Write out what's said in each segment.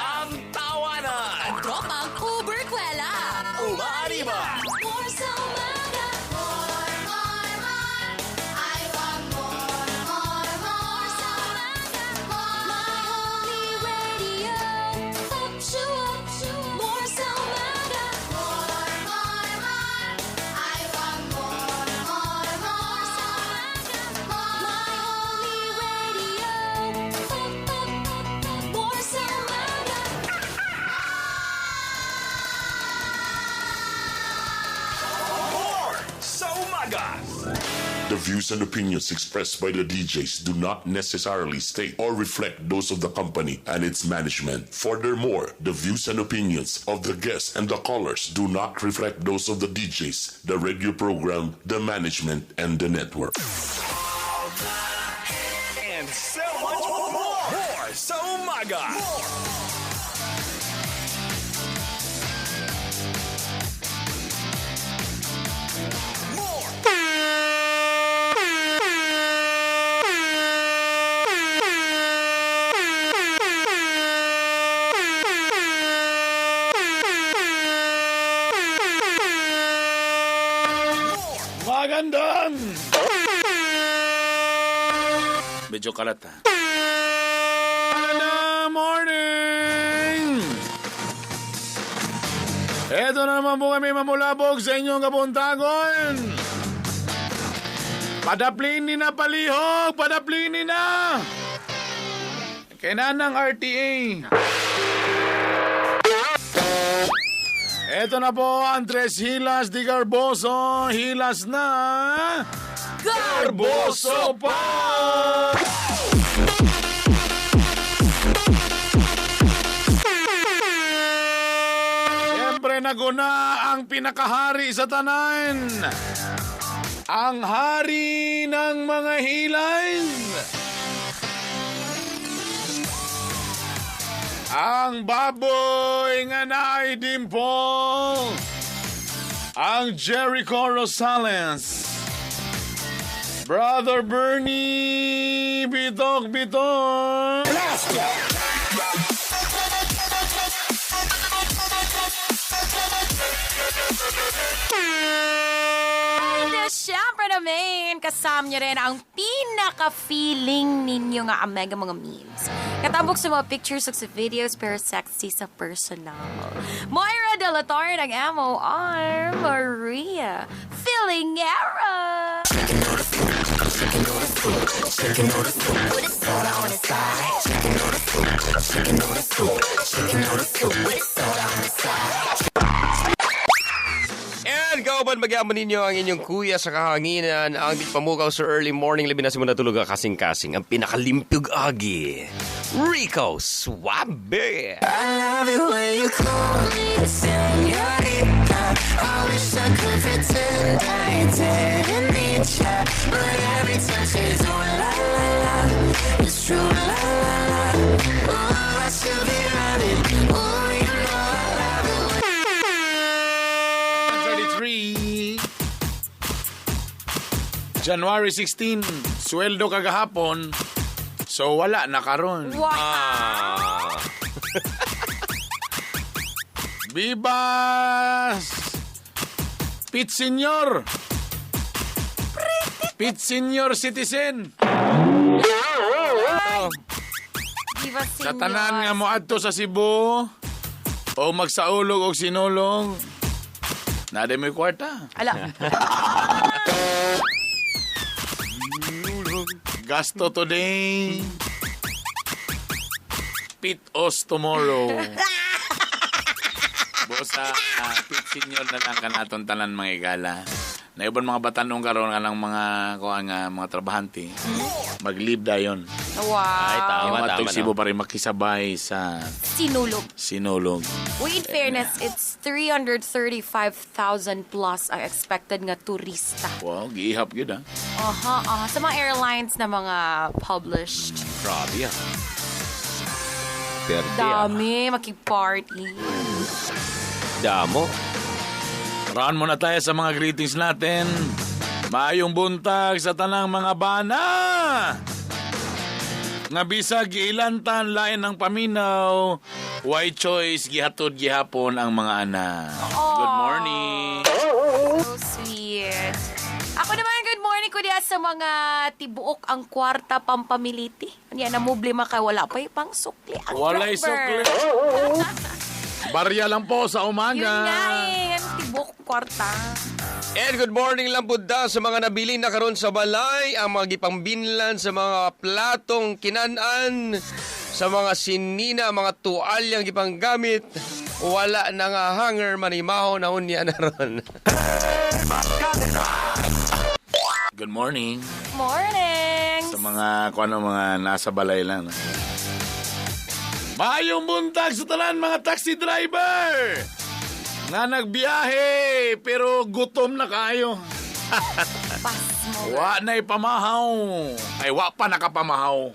Ang tawanan. Ang tropang Uber Kwela. Umaariba. More sa umaga. More, more, more. I want more, more, more sa umaga. More. My only radio. Ups you up. More sa umaga. More, more, more. I want more, more, more sa umaga. More. My only radio. Up, up, up, up. More sa umaga. More sa umaga. The views and opinions expressed by the DJs do not necessarily state or reflect those of the company and its management. Furthermore, the views and opinions of the guests and the callers do not reflect those of the DJs, the radio program, the management, and the network. And so much more. More sa umaga. More. More. Magandang! Medyo kalat ha. Magandang morning! Eto na naman po kami mamulabog sa inyong kabuntagon. Padaplini na palihog! Padaplini na! Kainan ng RTA. Eto na po, Andres Hilas di Garboso. Hilas na! Garboso pa! Siyempre, naguna ang pinakahari sa tanan. Ang hari ng mga hilas. Ang baboy nga naay dimple. Ang Jericho Rosales. Brother Bernie, bitok bitok. And syempre naman, kasama niyo rin ang pinaka-feeling ninyo nga amega mga memes. Katambok sa mga pictures ug sa videos pero sexy sa personal. Moira De La Torre ng MOR, Maria Filingera! And kauban magyamon ninyo ang inyong kuya sa kahanginan, ang di pamukaw sa early morning, labi na simula tulog ka kasing-kasing, ang pinakalimpyog agi, Rico Suabe! I love it when you call me señorita. I wish I could pretend I didn't need ya, but every touch is ooh la la la. It's true la la la. Ooh, I should be running. Ooh, you know I love it when 33. January 16, sweldo kagahapon. So wala na karon. Wow! Ah, Bibas! Pit Senior! Pit Senior Citizen! Diba, Sa tanan nga moadto sa Cebu o magsaulog og sinulog, na mo'y kwarta. Ala, Gasto today. Pit os tomorrow. Bosa, pit senior na lang kanaton tanan mga igala. Naiban mga batanong karon kanang mga kuan nga mga trabahante. Mag-leave dayon. wow! Ay, tama, Yung tama. atong No? Cebu pa rin makisabay sa Sinulog. sinulog. Uy, in fairness, it's 335,000 plus ang expected nga turista. Wow, giihap gyud ah. Aha, aha. Sa mga airlines na mga published. Grabe ah. Perde ah. Dami, makig-party. Damo. Round muna tayo sa mga greetings natin. Maayong buntag sa tanang mga bana! Nga bisag giilantan lain ng paminaw, why choice gihatod gihapon ang mga anak. Good morning. So sweet. Ako naman, good morning ko diya sa mga tibuok ang kwarta pampamiliti. Yan, namublima ka, wala pa yung pang sukli ang Walay driver. sukli. Barya lang po sa umaga. Yun nga eh, ang tibuok kwarta. And good morning lang po daw sa mga nabilin na karon sa balay, ang mga gipambinlan sa mga platong kinanan, sa mga sinina, mga tuwalyang gipanggamit, wala na nga hanger manimaho na unya na ron. Good morning. Morning! Sa mga kung ano mga nasa balay lang. Maayong buntag sa tanan mga taxi driver. Nga nagbiyahe pero gutom na kayo. Pas mo. Wa na ipamahaw. Ay wa pa nakapamahaw.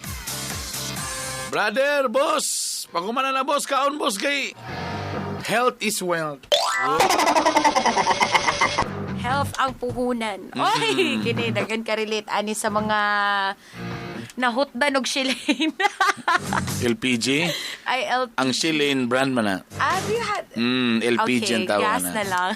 Brother, boss, pagkumana na boss, kaon boss kay health is wealth. Health ang puhunan. Oy, kini dagan ka relate ani sa mga nahutdan og shilane. LPG, Ay, LP. ang Shilane brand man na. Ah, do you had... LPG okay, ang tawag gas na lang.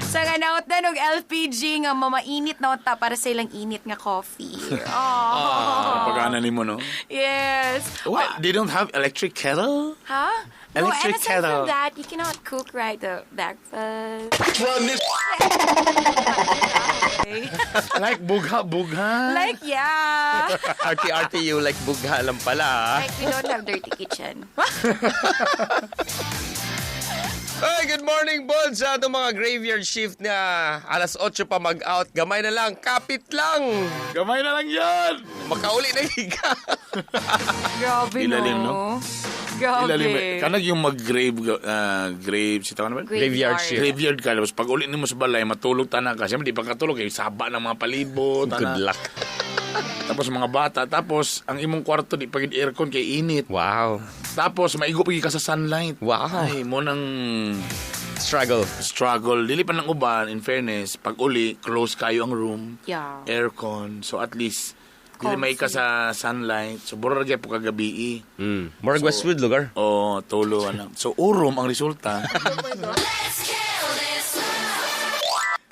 Sa nga nahutdan og LPG nga mamainit na unta para sa ilang init nga coffee. Oh. Pagana nimo no. Yes. What? They don't have electric kettle? Huh? No, Electric and aside kettle. from that, you cannot cook right the breakfast. Like bugha bugha. Like, yeah. RT-RT you like bugha lang pala. ah. Like, we don't have dirty kitchen. Hey, good morning, Bod! Sa atong mga graveyard shift na alas 8 pa mag-out. Gamay na lang, kapit lang! Gamay na lang 'yon. Makauli na higa. Grabe, Ilalim, no? Grabe. Ilalim. Kanag yung mag-grave grave si tawag na ba? Graveyard shift. Graveyard ka tapos pag uli nimo sa balay matulog tanan ka. Siyempre di pa katulog kay saba ng mga palibot Good tanan. luck. Tapos mga bata tapos ang imong kwarto di pagid aircon kay init. Wow. Tapos maigo pagi ka sa sunlight. Wow. Ay mo nang Struggle. struggle. Dili pa ng uban in fairness pag uli close kayo ang room. Yeah. Aircon. So at least dili may ka sa sunlight. So bura ra gyud po kagabi. Mm. Morag Westwood lugar. O tulo anak. So urom ang resulta.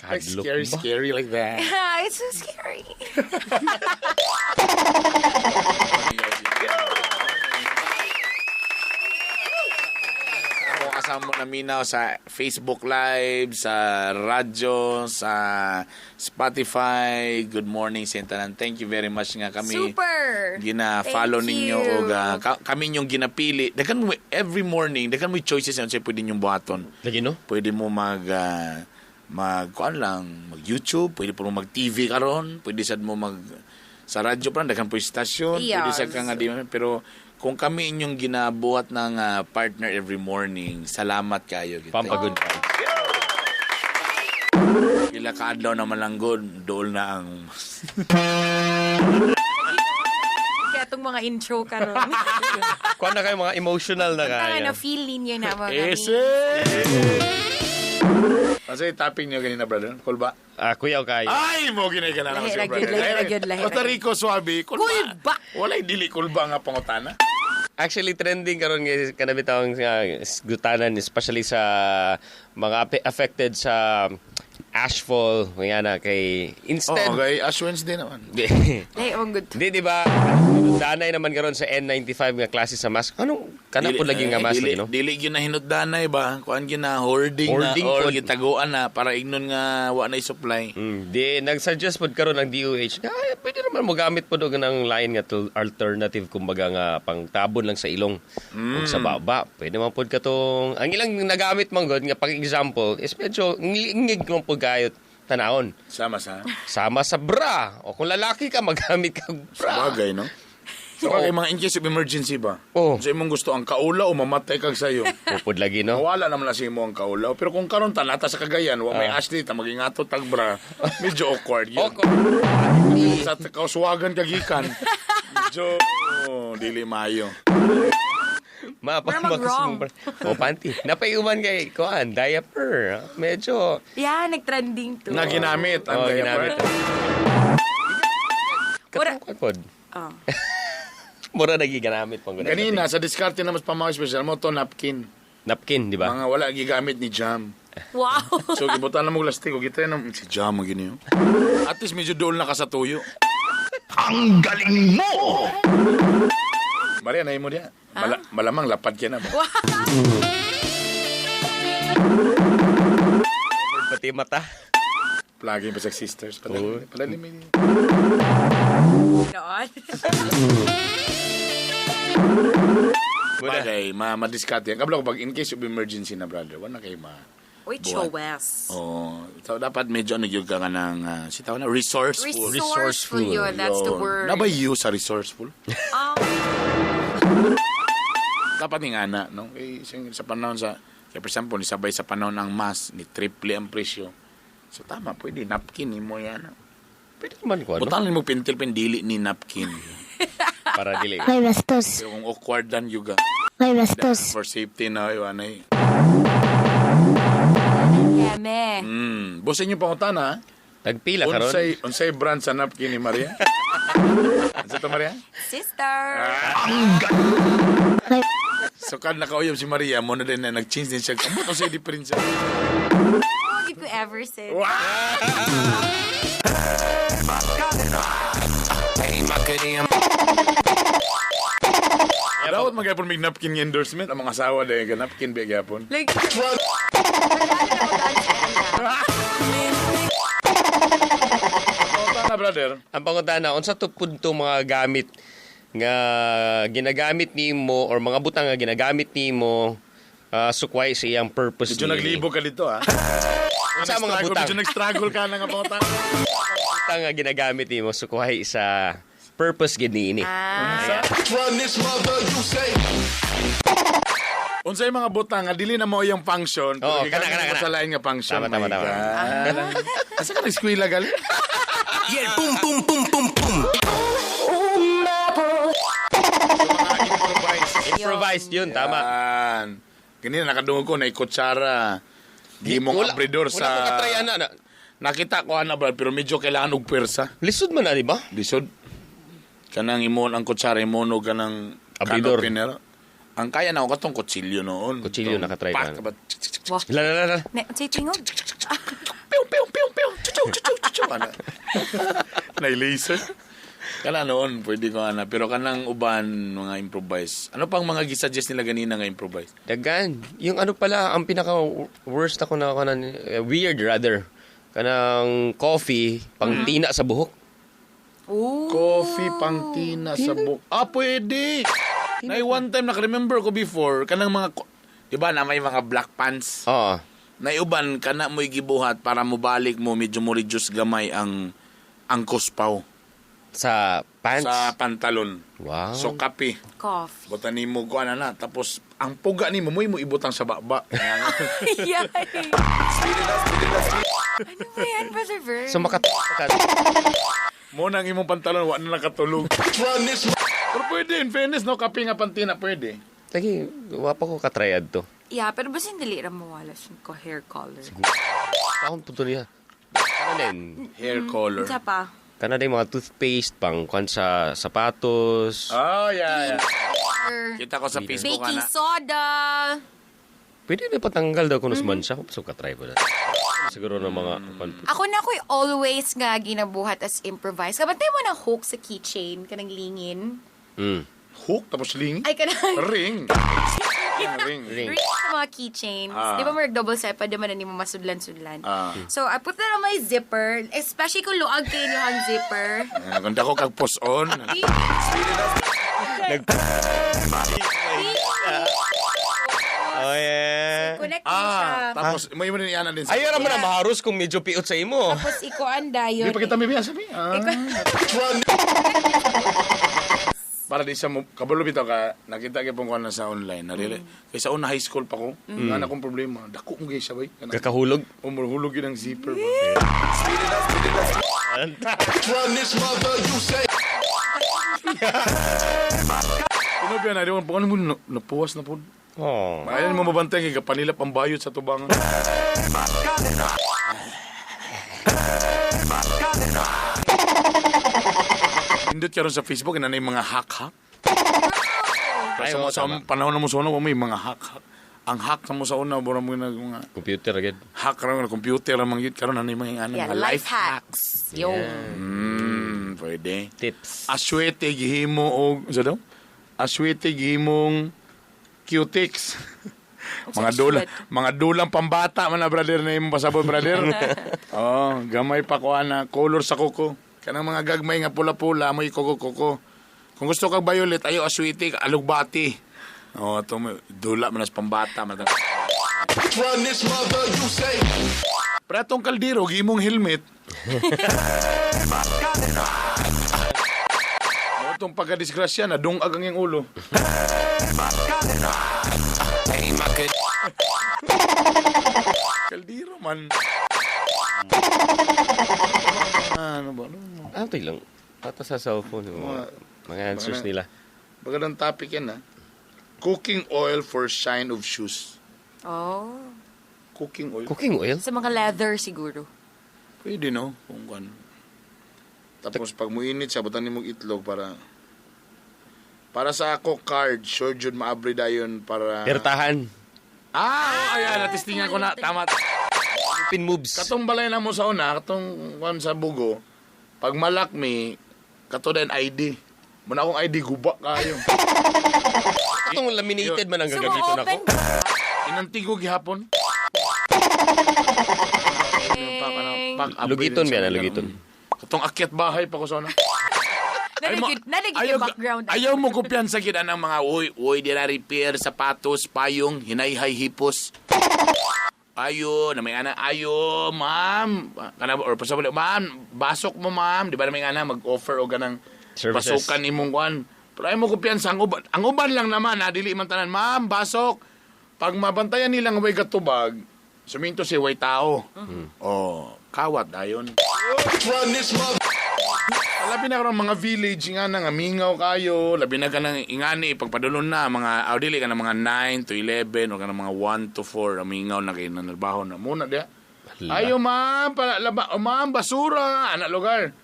Like Kadlok scary, ba? scary like that. It's so scary. Ako kasama mo na Minaw sa Facebook Live, sa radyo, sa Spotify. Good morning, Sentanan. Thank you very much nga kami. Super. Gina-follow Thank ninyo you. og kami yung ginapili. Daghan mo every morning, daghan mo choices na pwede ninyong buhaton. Lagi no? Pwede mo mag mag kuan lang, mag YouTube, pwede po mo mag TV karon, pwede sad mo mag sa radyo pa daghan po istasyon, pwede Yes. sad ka nga di pero kung kami inyong ginabuhat ng partner every morning, salamat kayo. Pampa good vibes. Pila ka adlaw naman lang good, dool na ang Kaya itong mga intro karon. Kuha na kayo mga emotional na Tanga kayo. na feel ninyo na mga Ese! Kasi topic niyo ganina, brother. Kulba. Ah, kuya o kayo. Ay, mo ginay ka na Lahi siya, ra gyud, brother. lahi ra gyud, lahi ra Basta gyud. Rico Suave, kulba. Kulba! Walay dili kulba nga pangutana. Actually, trending karon ngay kanang bitawang gutanan, especially sa mga affected sa ashfall, nga na kay instead. Oo, kay Ash Wednesday naman. Di, Lahi ang good. di ba? Danay naman karon sa N95 nga klase sa mask. Anong kana po lagi nga mask dili, lagi, no? Dili gyud na hinutdanay ba? Kuan gyud na hoarding, Hoarding na or pod. gitaguan na para ingnon nga wa na supply. Di nag-suggest pod karon ang DOH nga ay, pwede naman mogamit pod og ng line nga alternative kumbaga nga pangtabon lang sa ilong ug sa baba. Pwede man pod katong ang ilang nagamit man gud nga pang example is medyo ngig man pod kayo tanawon. Sama sa Sama sa bra. O kung lalaki ka magamit ka og bra. bagay, no? Sa bagay, mga in case of emergency ba? Oo. Sa imong gusto ang kaula o mamatay kag sayo. Pupod lagi no. Wala naman na sa imo ang kaulaw. Pero kung karon tanata sa Cagayan, wa may Ashley, ta magingato tag bra. Medyo awkward yun. O, Sa kauswagan kagikan. Medyo dili maayo. Ma, Pero mag-wrong. O, panty. Napaiuman kay, kuan, diaper. Medyo, Yeah, nag-trending to. Na ginamit ang oh, diaper. ginamit. Ura- Katong pod. Oh. Mura nagigamit pang gud. Kanina, sa diskarte na mas pamaw special mo, to napkin. Napkin, di ba? Mga wala gigamit ni Jam. Wow. So, gibutan na mo lastik. O kita na, si Jam ang gini. At least medyo dool na ka sa tuyo. Ang galing mo! Maria, nahin mo diya. Malamang lapad ka na ba? Pati mata. Plagin pa sa sisters. Padali, padali mo. Noon. Bagay, madiskarte yan. Kabla ko pag in case of emergency na, brother, wala kayo ma... Uy, Buhat. chowes. Oh, so dapat medyo ano yun ka nga ng, si tawag na, resourceful. Resourceful yun. That's the Yun. word. Nabay you sa resourceful? Dapat ni nga na, no? Eh, sa panahon sa, kaya for example, ni sabay sa panahon ng mass, ni triple ang presyo. So tama, pwede, napkin ni mo yan. Pwede naman ko, ano? Butan mo pintil pendili ni napkin. Para dili. May bastos. Pero kung awkward dan yuga. May bastos. For safety na, iwan ay. Eme. Bosin yung pangutana, ha? Tagpila karon. Unsay brand sa napkin ni Maria? Unsa to, Maria? Sister. May So kan nakauyab si Maria, mo na din na nag-change din siya. Amot unsay difference. Oh, you could ever say. Dapat magyapon may napkin nga endorsement ang mga asawa dahil ka napkin ba gyapon. Like, Pangutana, brother. Ang pangutana, unsa to pud to mga gamit nga ginagamit nimo or mga butang nga ginagamit nimo sukway sa iyang purpose Medyo niini? naglibo ka dito, ha? Unsa mga butang? Medyo nag-struggle ka na nga pangutana. Butang nga ginagamit nimo sukway sa purpose gid niini. Ah. Run this mother, you say. Unsay mga butang nga dili na mao iyang function, pero Oo, gigamit kana, kana, mo kana. sa lain nga function. Tama, tama, My tama. God. Asa ka nag-eskwela gali? Yeah, boom, boom, boom, boom, boom. Improvised yun, tama. Yan. Ganina nakadungog ko na ikutsara. Gimong Wala- abridor Wala sa ko katry ana na. Nakita ko ana brad, pero medyo kailangan og pwersa. Lisod man na, di ba? Lisod. Kanang imon ang kutsara imono kanang Abridor. can opener. Ang kaya na ako katong kutsilyo noon. Kutsilyo, Tong nakatry pak, ka. ba- Wow. La la la la. Ne, unsay tingog? Piu, piu, piu, piu. Chuchu, chuchu, chuchu. Ana. Nay laser. Kana noon, pwede ko ana. Pero kanang uban, mga improvise. Ano pang mga gisuggest nila ganina nga improvise? Dagan. Yung ano pala, ang pinaka worst ako na kanan weird rather. Kanang coffee pang tina sa buhok. Ooh. Coffee pangtina sa buk. Ah, pwede! Nay, one time, nakaremember ko before, kanang mga, di ba na may mga black pants? Oo. Naiuban, kana mo'y gibuhat para mobalik mo, medyo mo reduce gamay ang kuspaw Sa pants. sa pantalon. Wow. So, kape. Coffee. Butan nimo ko ana na. Tapos, ang puga nimo mo mo ibutang sa baba. Yay. Ano ba yan, Brother Vern? So makat ka. Mo nang imong pantalon, wa na nakatulog. Run this Pero pwede, in fairness, no? Kape nga pantina, pwede. Lagi, wa pa ko katry adto. Yeah, pero basin dili ra mawala siya ko hair color. Akong punto niya. Kana din. Hair color. Unsa pa? Kana din mga toothpaste pang kwan sa sapatos. Oh, yeah, yeah. Or Kita ko sa Facebook, baking ana. soda. Pwede na patanggal daw kuno sa mansa. So katry ko na. Siguro ng mga kwan. Ako na ako'y always nga ginabuhat as improvise. Kabantay mo na hook sa keychain, kanang lingin. Hook, tapos ling. Ay, kanang Ring. Ring. Ring. ring sa mga keychains. Ah. Di ba marag double sepa, di ba na nimo masudlan-sudlan? Ah. So, I put that on my zipper. Especially kung luag kayo nyo ang zipper. Ah, Kung dako kag post on. Oh yeah. Connect mo siya. Ah, tapos may mo din iana din sa. Ayaw ra man na maharus kung medyo piot sa imo. Tapos ikuan dayon. Di pa kita may sabi. Ah. run Para di sa mo kabalo bitaw ka nakita gyud pong kuan na sa online. Narili. Kay sa una high school pa ko, mm. Akong problema. Dako mo gyud siya bay. Kanang- Kakahulog. Umurhulog yun ang zipper ba. run this mother, you say. Ano ba na di mo ano mo napuwas na po. Oh. Maayon mo mabantay kay kapanilap ang bayot sa tubangan. Indot karon sa Facebook na yung mga hack-hack. Ay, Sa, oo, sa tama. panahon na mo sa una, wa may mga hack, hack. Ang hack sa mo sa una, mura mo nag mga Computer agad. hack ra nga computer ra man gyud karon ano yung mga ano, Yeah, mga life hacks. Yo. Yeah. Pwede. Tips. Aswete gihimo og sa daw? Aswete gihimong cutix. Mga dula, mga dulang pambata man na brother na imong pasabot brother. Oh, gamay pa ko ana color sa kuko. Kanang mga gagmay nga pula-pula mo'y kuko-kuko. Kung gusto kag violet ayo aswete alugbati. Oh, to mo dula man as pambata man. Run this mother, you say. Pero atong kaldero gihimong helmet. Mo tong pagkadisgrasya na dungag ang iyang ulo. Kaldero man. Ano ba? Ano? Ano to lang? Pata sa cellphone. Mga answers nila. Magandang topic yan ha. Cooking oil for shine of shoes. Oh. Cooking oil. Cooking oil? Sa mga leather siguro. Pwede no? Kung ano. Tapos pag muinit siya, butan nimo itlog para para sa ako card, sure jud maabri dayon para Pertahan. Ah, oh, ayan, natistingan ko na. Tama. Pin moves. Katong balay na mo sa una, katong kwan sa bugo, pag malakmi, kato din ID. Muna akong ID, guba kayo. Katong laminated man ang So, gagamiton ako. open Inantigo gihapon. Pak, ano, pak, abri Lugiton din sa ba yan, mga lugiton? ganun. Katong akyat bahay pa ko sa una. Naligid yung background. Ayaw mo kumpiyansa gid ang mga uy, uy, di na repair, sapatos, payong, hinayhay, hipos. Ayo, na may ana, ayo, ma'am. Kana or pasabot, ma'am, basok mo, ma'am. Di ba na may ana mag-offer og ganang Services. basukan imong kuan. Pero ayaw mo kumpiyansa ang uban. Ang uban lang naman, ha, dili man tanan, ma'am, basok. Pag mabantayan nila nga way gatubag, suminto si way tao. Oh, kawat dayon. Run this mother. Labi na karon mga village nga na nga mingaw kayo, labi na ka nang ingani pagpadulon na mga aw dili ka na mga 9 to 11 o ka na mga 1 to 4 mingaw na kay nanalbaho na muna diya. Hala. Ayo ma'am, para laba, oh, ma'am basura ana lugar.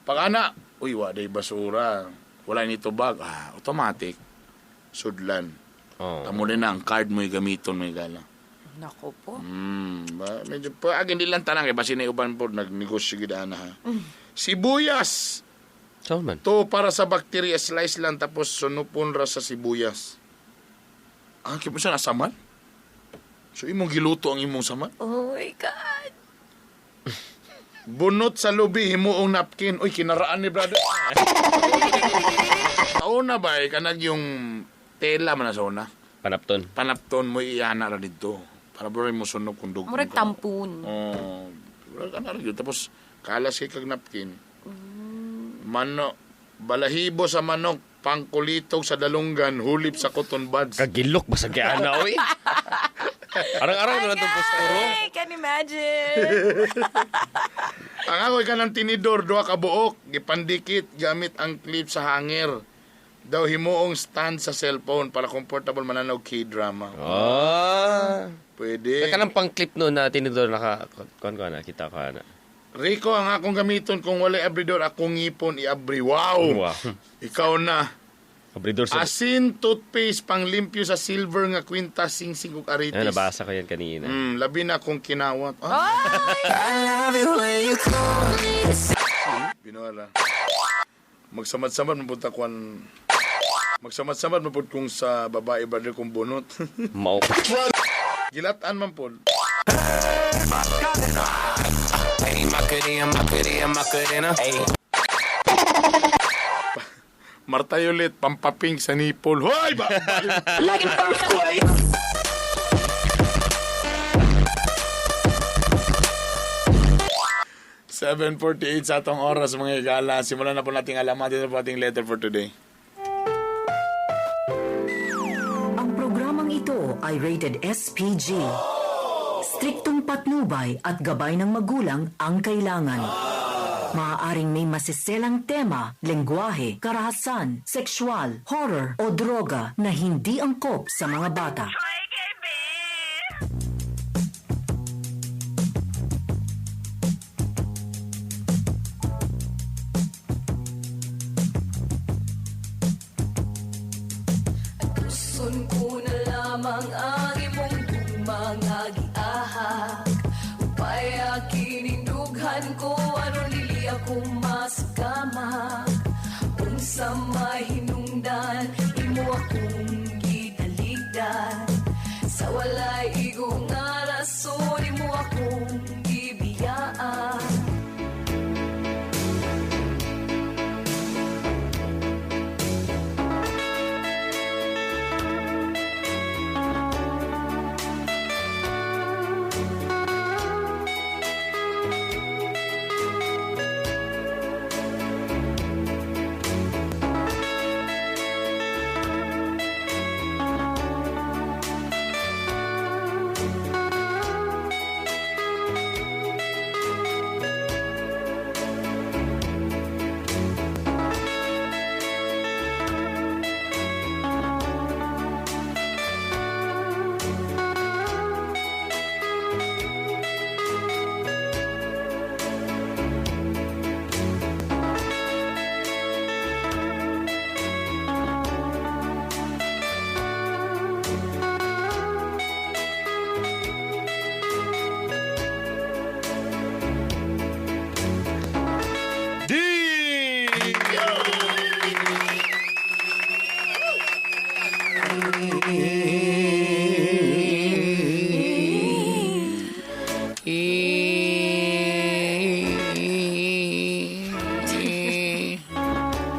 Pag ana, uy wa day basura. Wala ni tubag, ah, automatic sudlan. Oh. Tamo din na ang card mo gamiton mo gala. Nako po. Ba, medyo pa agin di lang tanang kay basin na uban po nagnegosyo gid ana ha. Sibuyas. Saan man? To para sa bacteria slice lang tapos sunupon ra sa sibuyas. Ah, kaya siya nasaman? So imong giluto ang imong saman? Oh my God. Bunot sa lubi himuong napkin. Uy, kinaraan ni brother. Sa una ba, eh, kanag yung tela man na sa una. Panapton. Panapton mo iana ra dito. Para bro mo sunog kung dugtong Murag ka. tampon. Oh, murag ana ra gyud. Tapos kalas kay kag napkin. Mano, balahibo sa manok, pangkulitog sa dalunggan, hulip sa cotton buds. Kagilok basag kay ana oy. Arang-araw na lang itong posturo. I can imagine. Ang ako'y kanang tinidor, duha ka buok, gipandikit gamit ang clip sa hanger. Daw himuong stand sa cellphone para comfortable mananaw K-drama. Ah. Pwede. Kaya kanang pang-clip noon na tinidor naka kuan ko na kita ko na. Rico, ang akong gamiton kung walay abridor, akong ngipon iabri. Wow! Wow. Ikaw na. Abridor sa Asin, toothpaste, panglimpyo sa silver nga kwintas, singsing ug aritis. Ano, nabasa ko yan kanina. Labi na kung kinawat. Ah, I love it when you call me Binuara. Magsamad-samad mapunta kuan. Magsamad-samad mapud kung sa babae brother kung bunot. Mao. Gilatan man pod. Martay ulit, pampaping sa nipol. Hoy! Ba- like an earthquake. 7:48 sa atong oras mga igala. Simulan na po nating alamatin na po ating letter for today. Ang programang ito ay rated SPG. Striktong patnubay at gabay ng magulang ang kailangan. Maaaring may masiselang tema, lengguwahe, karahasan, sexual, horror o droga na hindi angkop sa mga bata. Tabang ang imong gugma nga giahak. Upaya kinindughan ko aron dili ako masakamak. Unsa may hinungdan imo akong gitalikdan. Sa walay igo nga rason imo akong gibiyaan. D!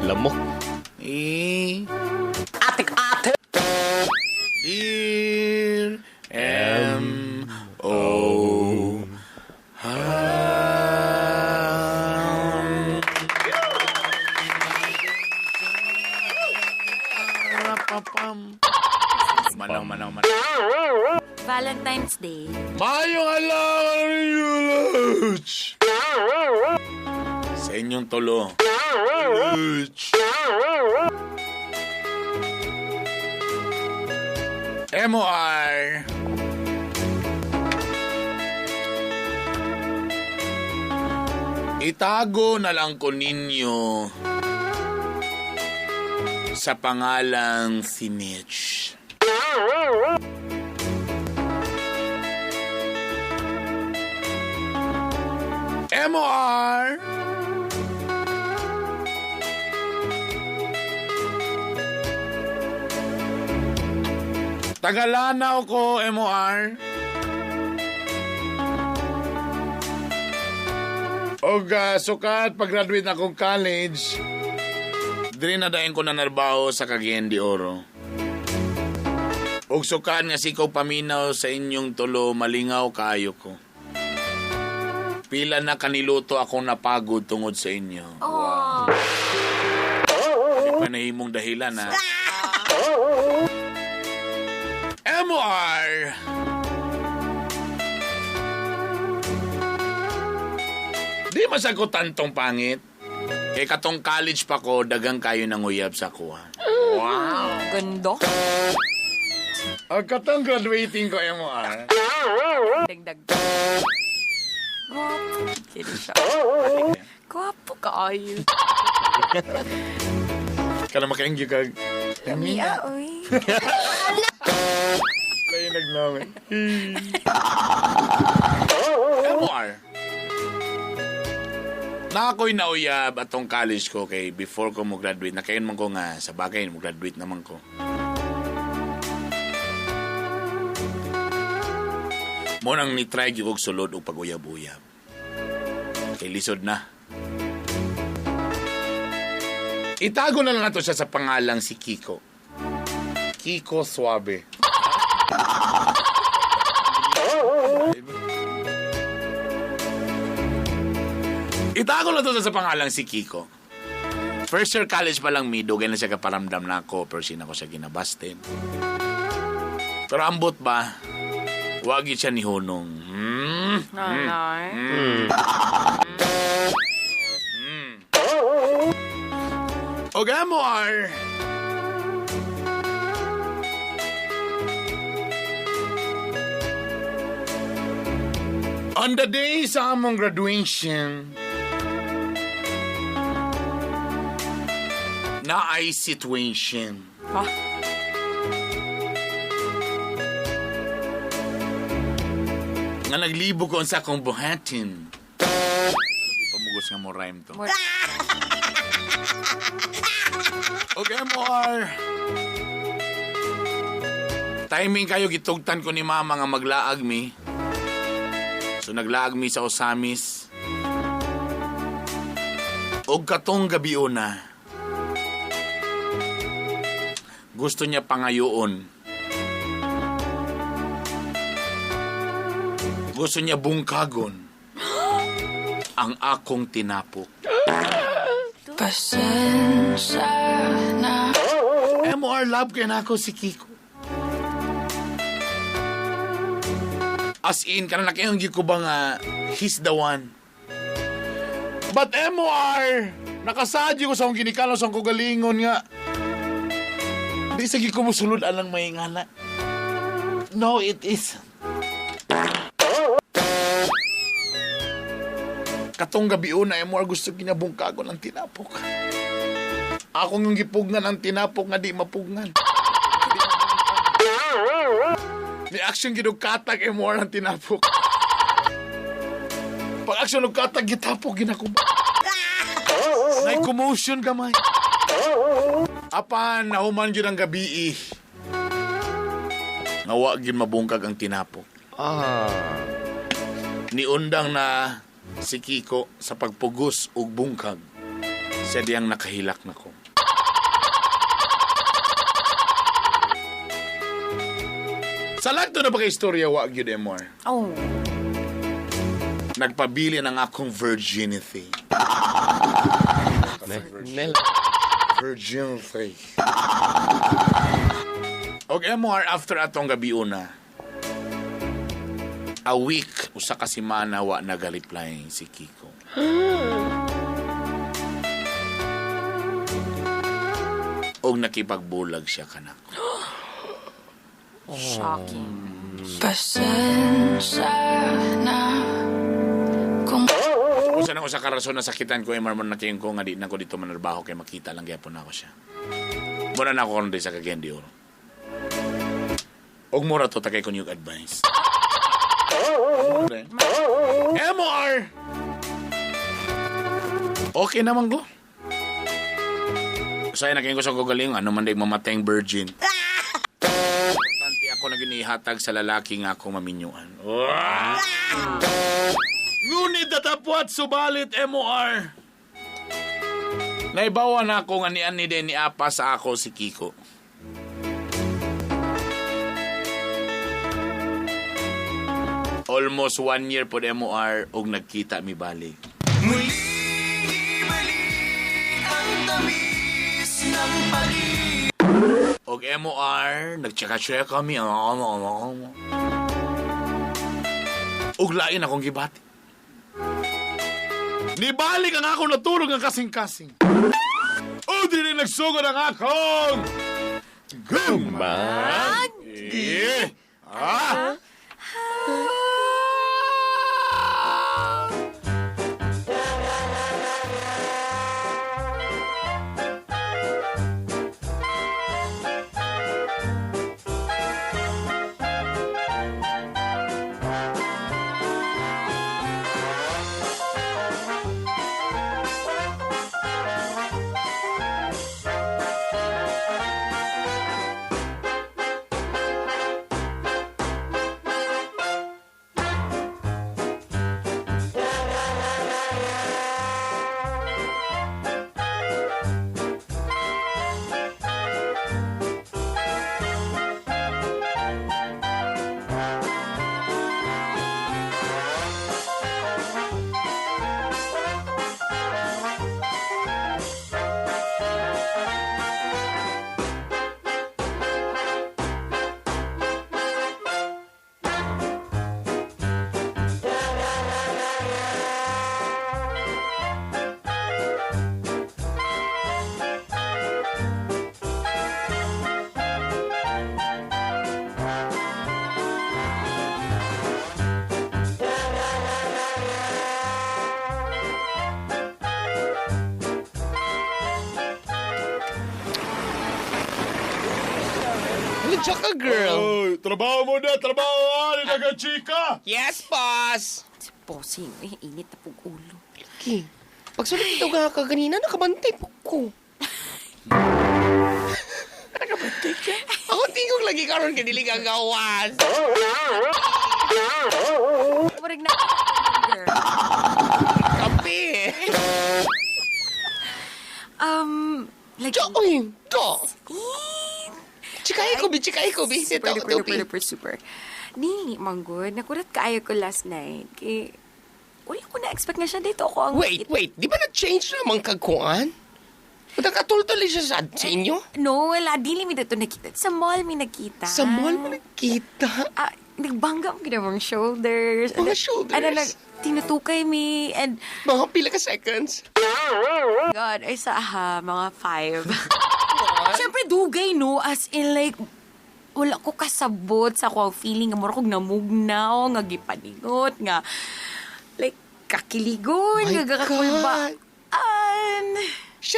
Lamok. E. Ate, ate. Dear M O Manaw, manaw, manaw. Valentine's Day. Mayong adlaw Luch! Sa inyong tulo. Luch! M.O.R. Itago na lang ko ninyo sa pangalang si Mitch. M.O.R. Tagalanaw ko, M.O.R. Og sukat pag-graduate na akong college, diri na dayon ko nanarbaho sa Cagayan de Oro. Og sukat nga sikaw paminaw sa inyong tulo, malingaw kaayo ko. Pila na kaniluto akong napagod tungod sa inyo. Oh. Di pa nahimong dahilan, ha? M.O.R. Di masagutan tong pangit. Kay katong college pa ko, dagang kayo nang uyab sa kuha. Wow! Gando. Ang katong graduating ko, M.O.R. Dagdag. Gwapo. Kini siya. Gwapo kaayo. Kana makaingyo kag... Mia, uy. Lain nagnamit. M.O.R. Na ako'y nauyab atong college ko kay before ko mo graduate nakayon man ko nga sa bagay mo graduate naman ko. Mo nang ni-try gyud kog sulod og pag-uyab-uyab. Kay lisod na. Itago na lang nato siya sa pangalang si Kiko. Kiko Suave. Itago na to sa pangalang si Kiko. First year college pa lang mi, dugay na siya kaparamdam na ako, pero sina ko siya ginabastin. Pero ambot ba, wag yun siya ni Hunong. Hmm? Nanay. O gamor! On the day sa among graduation, na ay situation. Ha? Nga naglibo ko sa akong buhatin. Pamugos nga mo rhyme to. Okay, MOR. Timing kayo gitugtan ko ni mama nga maglaag mi. So naglaag mi sa Osamis. Og katong gabi una. Gusto niya pangayoon. Gusto niya bungkagon ang akong tinapok. Pasensya na. MOR, love kay nako si Kiko. As in, kanang nakayong ko ba nga, he's the one. But MOR, nakasadyo ko sa akong ginikano sa akong kagalingon nga. Di sa ko musulod alang may ngala. No, it is. Katong gabi una, MOR, gusto kinabungkagon ang tinapok. Akong yung gipugnan ang tinapok nga di mapugnan. Ni action gid og katag MOR ang tinapok. Pag action og katag gitapok ginakuba. Nay commotion gamay. Apan nahuman gyud ang gabi. Nga wa gyud mabungkag ang tinapok. Ah. Niundang na si Kiko sa pagpugos og bungkag. Siya diyang nakahilak na ko. Sa lagto na ba kay istorya wa gyud MOR? Oh. Nagpabili ng akong virginity. Nel. Virginity. Og MOR, after atong gabi una, a week, usa ka semana wa naga-reply si Kiko. Og nakipagbulag siya kanako. Shocking. Pasensya na. Kung Usa na usa ka rason na sakitan ko, MR, mo nakiyon ko nga di na ko dito manarbaho kay makita lang gyapon na ako siya. Muna na ako karon sa Cagayan de Oro. Og mura to tagay ko niyog advice. MR! Okay naman ko. Usay na ko sa kagaling, ano man day mamatay ang virgin. Importante ako na ginihatag sa lalaki nga akong maminyuan. Ngunit datapwat subalit MOR. Naibawa na ako nga ni ani din ni apa sa ako si Kiko. Almost 1 year po MOR og nagkita mi balik. Og MOR, nagtsaka-tsaka kami. Ano. Og lain akong gibati. Nibalik ang akong natulog ang kasing-kasing. O di rin nagsugod ang akong gumag. Ah! Tsaka girl. Oy, trabaho mo na, trabaho ah, nagachika. Yes, boss. Si Bossing, eh, init na pong ulo. Okay. Pagsulod ito nga ka ganina, nakabantay po ko. Nakabantay ka? Ako tingog lagi karon kay dili ka gawas. Murag na girl. Kape. Like, Jo, oy, do. Chikay ko bi, chikay ko bi. Super, Ito, super, tupi. super, super, super. Dili, manggod. Nakurat kaayo ko last night. Kay, wala ko na-expect nga siya dito. Ako ang Wait, wait. Di ba na-change naman kagkuan? Nagkatultol siya sa inyo? No, wala. Dili mi dito nakita. Sa mall mi nagkita. Sa mall mo nagkita? Ah, nagbangga mo gina mga shoulders. Mga shoulders? Ano, tinutukay mi. And, Mga pila ka seconds? God, ay sa, aha, mga 5. Siyempre, dugay, no? As in, like, wala ko kasabot sa akong feeling. Nga, mura kong namugnaw, nga gipaningot, nga, like, kakiligon, My nga gakakulbaan. Siya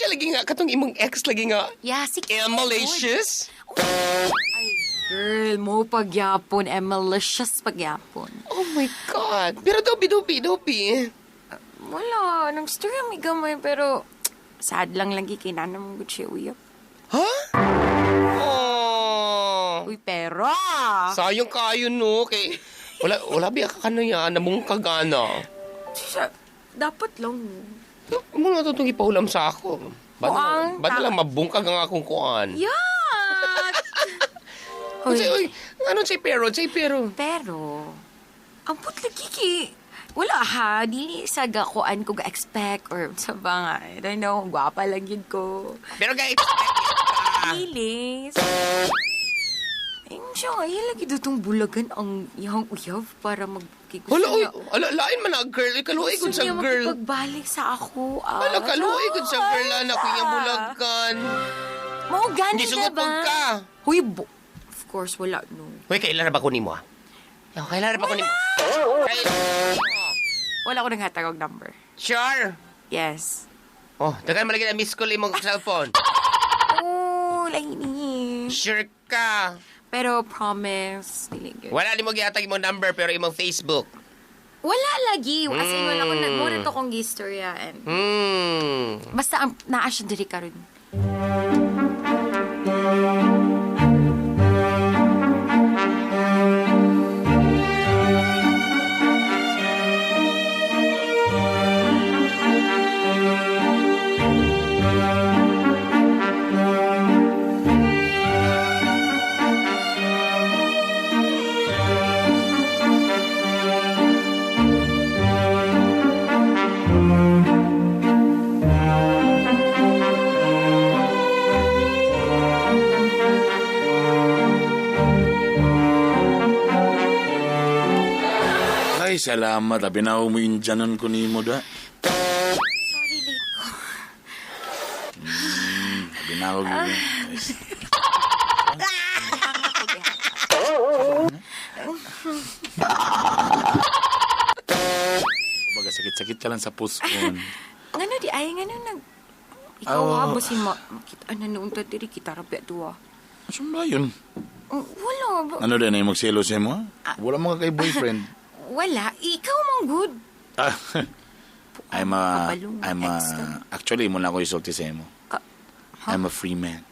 lagi nga, katong imong ex lagi nga, Yeah, si Emalicious? Ay, girl, mo pagyapon. Emalicious pagyapon. Oh my God. Pero dobi, dobi, dobi. Wala, nang story mi gamay, pero sad lang lagi kay nanam gud siya uyab. Huh? Oh. Uy, pero Sayang kayo, no? Kay, wala biya ka kano yan, namungkag ana. Siya, dapat lang. Mo na itong ipahulam sa ako. Kuang, Ba't na lang mabungkag ang akong kuan? Yeah! Uy, uy, ano say pero, say pero. Pero, ang lagi kay, wala ha, dili sa gakuan ko ga-expect or sa ba nga, I don't know, gwapa lang yun ko. Pero ga-expect ka. Feelings. Ayun siya, ay lagi dutong bulagan ang iyang uyab para mag... Hala, uy, ala, lain man na girl. Kaluoy gud sa girl. Pagbalik sa ako. Ah, Hala, kaluoy gud sa girl, anak ko iyang bulagan. Mao gani Hindi na ba? ka. Huy, of course, wala no. Uy, kailan na ba kunin mo, ah? Kailan na ba kunin mo? Wala ko nanghatag og number. Sure. Yes. Oh, dagan man lagi na miss call imong cellphone. Oh, lahi ni. Sure ka. Pero promise, dili gyud. Wala ni mo gihatag imong number pero imong Facebook. Wala lagi. As in, wala ko na. Mura to kong gistorya. And, basta, ang, naa siya diri karon. Ay, salamat. Abi na mo indyanon ko nimo da. Sorry, late ko. Abi na ako. Kumbaga, sakit-sakit ka lang sa puskon. Ngano di ay, ngano nag... Ikaw Oh. ha, basin makita na noong tatiri kita rabi duwa. Saan ba yun? Wala. Ano din ay magselo sa mo? Wala mo ka kay boyfriend. Wala. Ikaw man good. Ah, I'm a, Kabalong I'm a, ex ka. actually, mo na ako isulti sa imo. I'm a free man.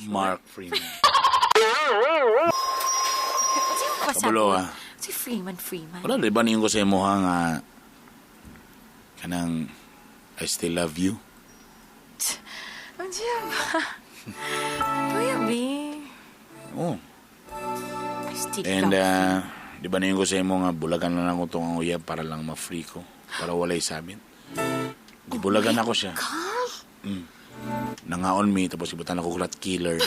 Mark Freeman. Kabulo, ah. Si Freeman, Freeman. Wala, di ba niyon ko sa imo ha nga kanang I still love you? Ang siya ba? Kuya B. Oh. I still And, love di ba niyon ko sa imo nga bulagan na lang ko itong uyab para lang ma-free ko. Para walay sabit. Gibulagan ako siya. Mm. Nangaon mi, tapos ibutan ako rat killer. you.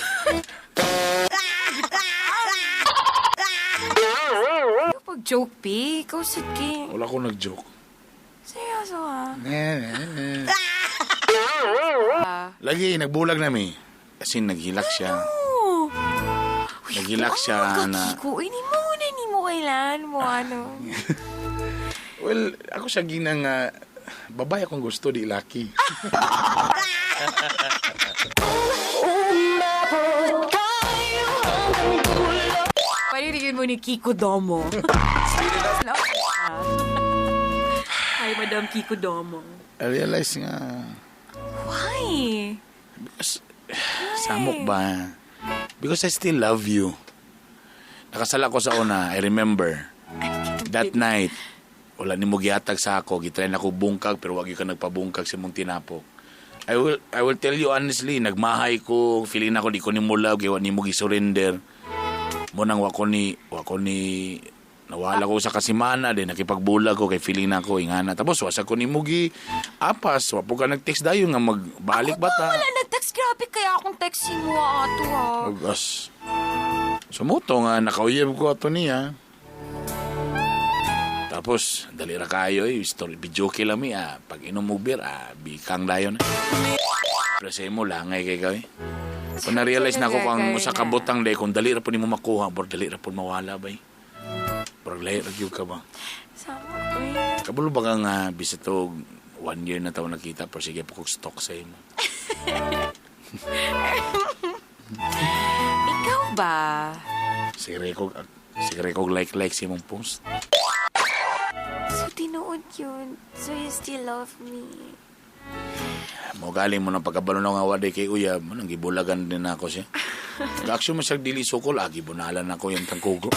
Pag joke, B. Ikaw sa king. Wala ko nag-joke. Seryoso ah. Lagi, nagbulag na mi. As in, naghilak siya. Oh. Naghilak siya na... Kiko, ini mo na, ini mo kailan mo ano. Well, ako siya ginang babae akong gusto, di laki. Pwede mo ni Kiko Domo. Hi, Madam Kiko Domo. I realize nga, Why? because, samok ba? Because I still love you. Nakasala ko sa una, I remember. That night, wala ni mo gihatag sa ako, gitry na ko bungkag pero wag gyud ka nagpabungkag sa imong tinapok. I will tell you honestly, nagmahay ko, feeling nako di ko nimo love, kay wa nimo gi-surrender. Mo nang wa ko ni nawala ko sa kasimana din nakipagbulag ko kay feeling nako ingana. Tapos wa sa ko nimo gi apas, wa po ka nag-text dayon nga magbalik ba ta? Wala nag-text. Grabe kaya akong texting mo ato ha. Agas. Sumuto nga, nakauyab ko ato niya. Tapos, dali ra kayo eh. Story, video kay lami ah. Pag inom mo beer, ah, bikang dayon. Pero sa imo, langay kay ka eh. Kung na-realize na ako kung ang usa ka butang day, kung dali ra po nimo makuha, bor dali ra po mawala bay. Bor lahi ra gyud ka ba? Sama ko eh. Kabalo ba ka nga, bisa to, 1 year na taon nakita, pero sige po kong stock sa imo. Ikaw ba? Sige ko like-like sa imong post. So, tinuod yun. So, you still love me. Mo galing mo ng pagkabalo na nga waday kay Uyab, mo nang gibulagan din ako siya. Action mo siya dili sukol, ah, gibunalan ako yung tangkugo.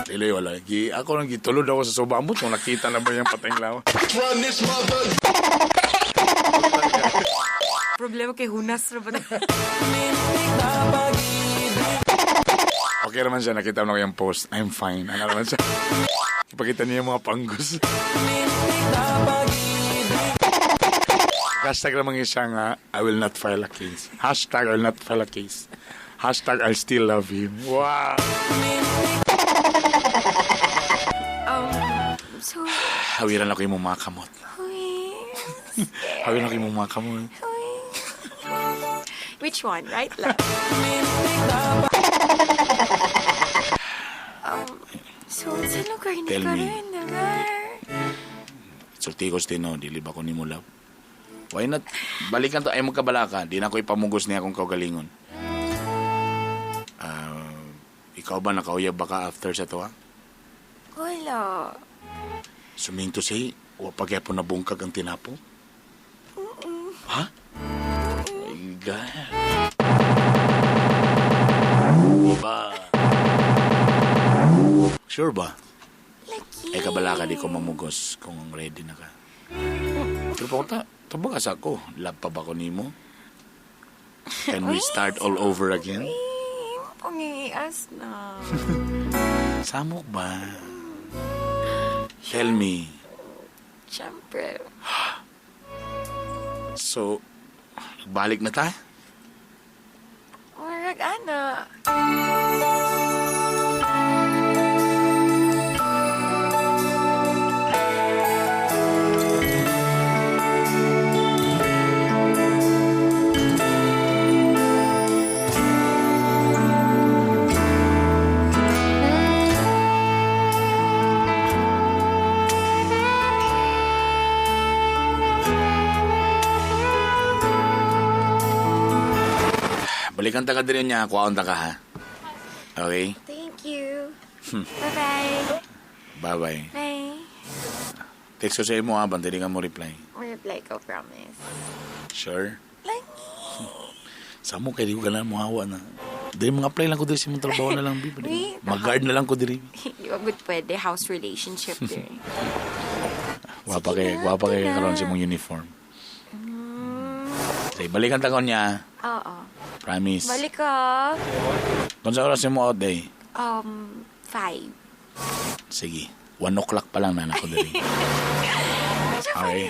Dili, wala. Ako nang gitulod ako sa soba. Amot kung nakita na ba yung pateng lawa. Run this mother. Problema kay Hunas ra ba? Okay naman siya, nakita mo na ko yung post. I'm fine. Ano naman siya? Ipakita niya yung mga panggus. Hashtag naman siya nga, I will not file a case. Hashtag I will not file a case. Hashtag I still love him. Wow! So, Hawiran ako yung mga kamot. uy, Hawiran ako yung mga kamot. uy. Which one? Right, left? So, sa lugar ni Tell me. karon, lugar? Sulti ko sa dili ba ko ni mo love? Why not? Balikan to, ay mo kabalaka. Di na ko ipamugos niya akong kaugalingon. Ikaw ba nakauyab ba ka after sa to, ha? Wala. Suminto siya, wa pa kaya po nabungkag ang tinapo? Ha? My God. Ba? Sure ba? Lagi. Ay kabalaka di ko mamugos kung ready na ka. Pero pa tabang sa ako. Love pa ba ko nimo? Can we start all over again? Pangiias na. Samok ba? Tell me. Siyempre. So, balik na ta? Marag, ana. Balikan ta ka din niya, kuhaon ta ka ha. Okay? Thank you. Bye-bye. Bye-bye. Bye. Text ko sa imo ha, bantay ka mo reply. Reply ko, promise. Sure? Lagi. Samo kay di ko ganahan mo hawa na. Dili mga apply lang ko diri sa imong trabaho na lang bi. Wait. Mag-guard na lang ko diri. Di ba good pwede? House relationship din. Gwapa kay, gwapa kay karon sa imong uniform. Sige, balikan ta ko niya. Oo. Promise. Balik ka. Kung sa oras mo out day? 5. Sige. 1 o'clock pa lang na ako diri. Okay.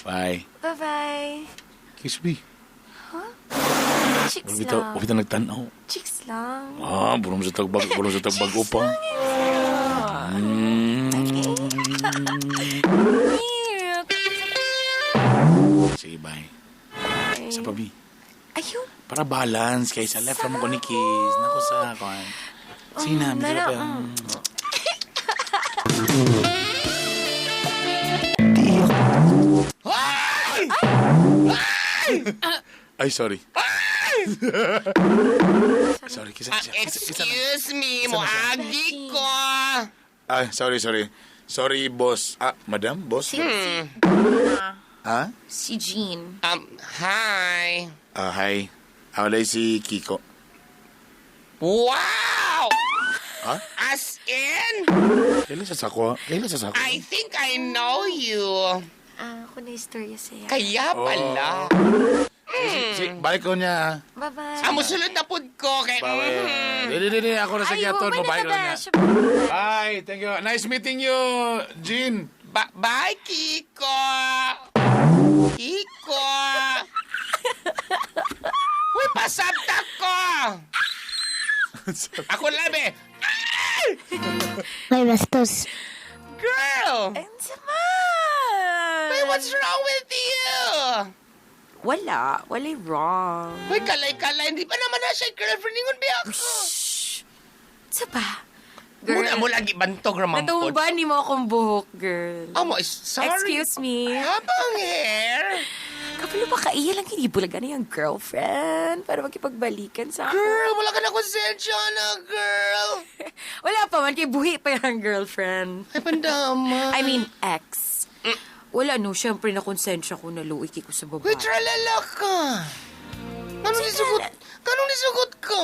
Bye. Bye-bye. Kiss me. Chicks Wag bitaw, lang. wag bitaw nagtan-aw. Chicks lang. Ah, burong sa tagbag, burong sa tagbag pa. Sige, bye. Sa pabi. Ayun. Para balance kay sa left mo ko ni kiss. Nako sa kuan. Sina, medyo nara- pa. Ay, sorry. Sorry, kisa Ah, siya. Kisa na. excuse me, moagi ko. Ay, sorry, sorry. Sorry, boss. Ah, madam, boss? Si, si, Ha? si Jean. Hi. Ah, hi. Ako lang si Kiko. Wow! Ha? As in, Kailan sa sako? Kailan sa sako? I think I know you. Ah, ako na istorya siya. Kaya pala. Si, balik ko niya. ah. Bye-bye. Amo sulod na pud ko kay. Bye. Di, di, di, di. Ako na sa Ay, giyaton. wala Mabay na ko ba? niya. Bye. Thank you. Nice meeting you, Jean. Bye, Kiko. Kiko. Uy, pasabta ko. Ako labi. May bastos. Girl! Ang sama! Uy, what's wrong with you? Wala. Wala'y wrong. Uy, kalay-kalay. Hindi pa naman na siya girlfriend. Ingon ba ako? Shh! Sa ba? Girl, Muna mo lagi bantog ramampod. natumba ni mo akong buhok, girl. Oh, mo, sorry. Excuse me. Habang hair. Kapalo ba ka iya lang hinibulagan na yung girlfriend para makipagbalikan sa ako. Girl, wala ka na konsensya na, girl. Wala pa man, kay buhi pa yung girlfriend. Ay, pandama. I mean, ex. Wala no, syempre na konsensya ko na luwi ko sa babae. Uy, tralala ka. Anong nisugot? Anong nisugot ka?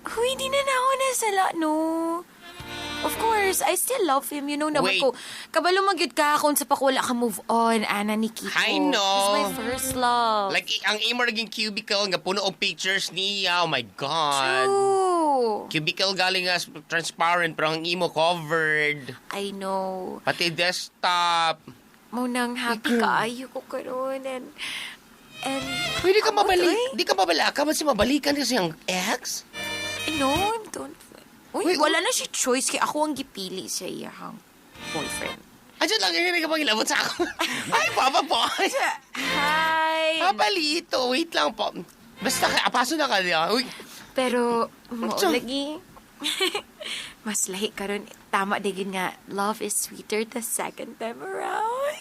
Huy, di na na ako nasala, no. Of course, I still love him. You know naman Wait. ko. Kabalo magyud ka kung sa pakwala ka move on, Ana ni Kiko. I know. He's my first love. Like, ang imo naging cubicle nga puno og pictures niya. Oh my God. True. Cubicle galing nga transparent pero ang imo covered. I know. Pati desktop. Munang happy kaayo ko karon and Pwede ka Amo to, mabalik. eh. Di ka mabala ka. Mas mabalikan kasi ang ex. No, I don't. Uy, Uy, wala na siya choice kay ako ang gipili sa iyang boyfriend. Ay, dyan lang hindi ka pangilabot sa ako. Ay, Papa Boy. Hi. Papa Lito, wait lang po. Basta, apaso na ka niya. Uy, Pero mo Unsa? lagi. Mas lahi karon tama digin nga love is sweeter the second time around.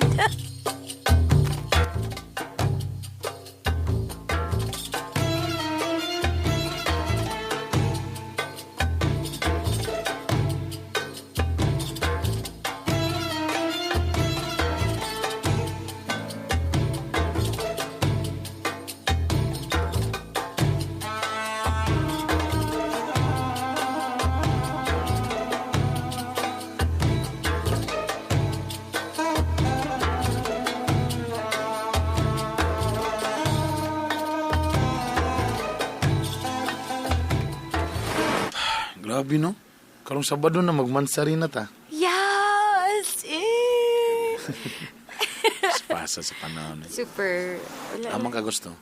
Grabe, no? Karong Sabado na magmansari na ta. Yes! Eh. Pasa sa panahon. Eh. Super. Wala. Amang ka gusto.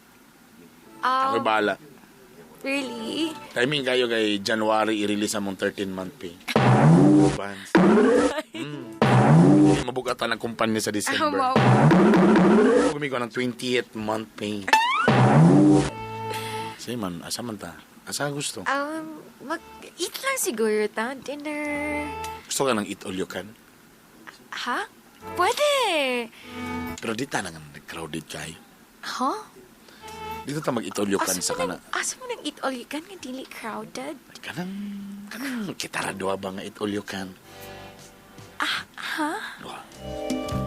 Ako'y bahala. Really? Timing kayo kay January i-release among 13-month pay. Advance. Hindi mabugatan ang kumpanya sa December. Wow. Gumigo ng 20th month pay. Sige man, asa man ta? Asa gusto? Mag-eat lang siguro ta. Dinner. Gusto ka ng eat all you can? Ha? Pwede. Pero di ta nang crowded kayo. Huh? Dito ta mag-eat all you can sa kana. Asa mo nang eat all you can nga dili crowded? Kanang, kanang kitara duha ba nga eat all you can? Ah, ha? Duha.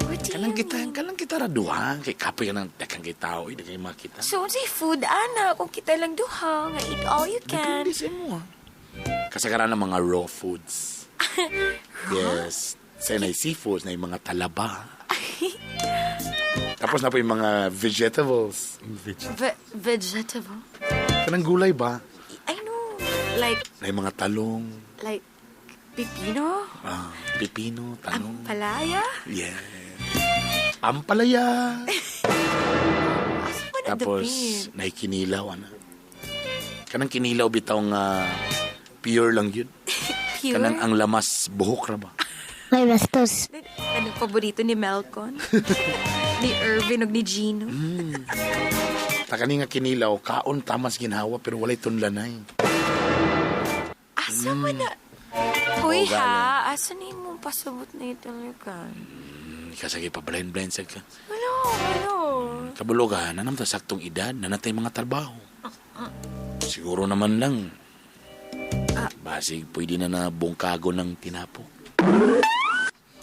What do Kanang you kita, mean? kanang kitara duha. Kay kapoy ka ng dakang kay tao, eh, di kayo makita. So, unsay food, ana, kung kita lang duha, nga eat all you can. Depende sa imo, ah. Kasagaran ng mga raw foods. Yes. Sa na seafoods, na yung mga talaba. Tapos na po yung mga vegetables. Vegetable? Kanang gulay ba? I know. Like, Na yung mga talong, like, pipino? ah, pipino, talong. Ampalaya? Yeah. Ampalaya. Asa man ang Tapos, dapit? naikinilaw, ana. Kanang kinilaw bitaw nga pure lang yun. Pure? Kanang ang lamas buhok ra ba? May bastos. Anong paborito ni Melcon? Ni Irvin ug ni Gino? Ta kani nga kinilaw, kaon tamas ginhawa pero walay tunlanay. Asa man na... Uy Oo, galing. ha, asa na yung pasabot na italikan? Kasagi pa blind sad ka. Wala, wala. Kabalo ka, nanam ta saktong edad, nanatay mga trabaho. Siguro naman lang. Basig, pwede na na bungkago ng tinapok.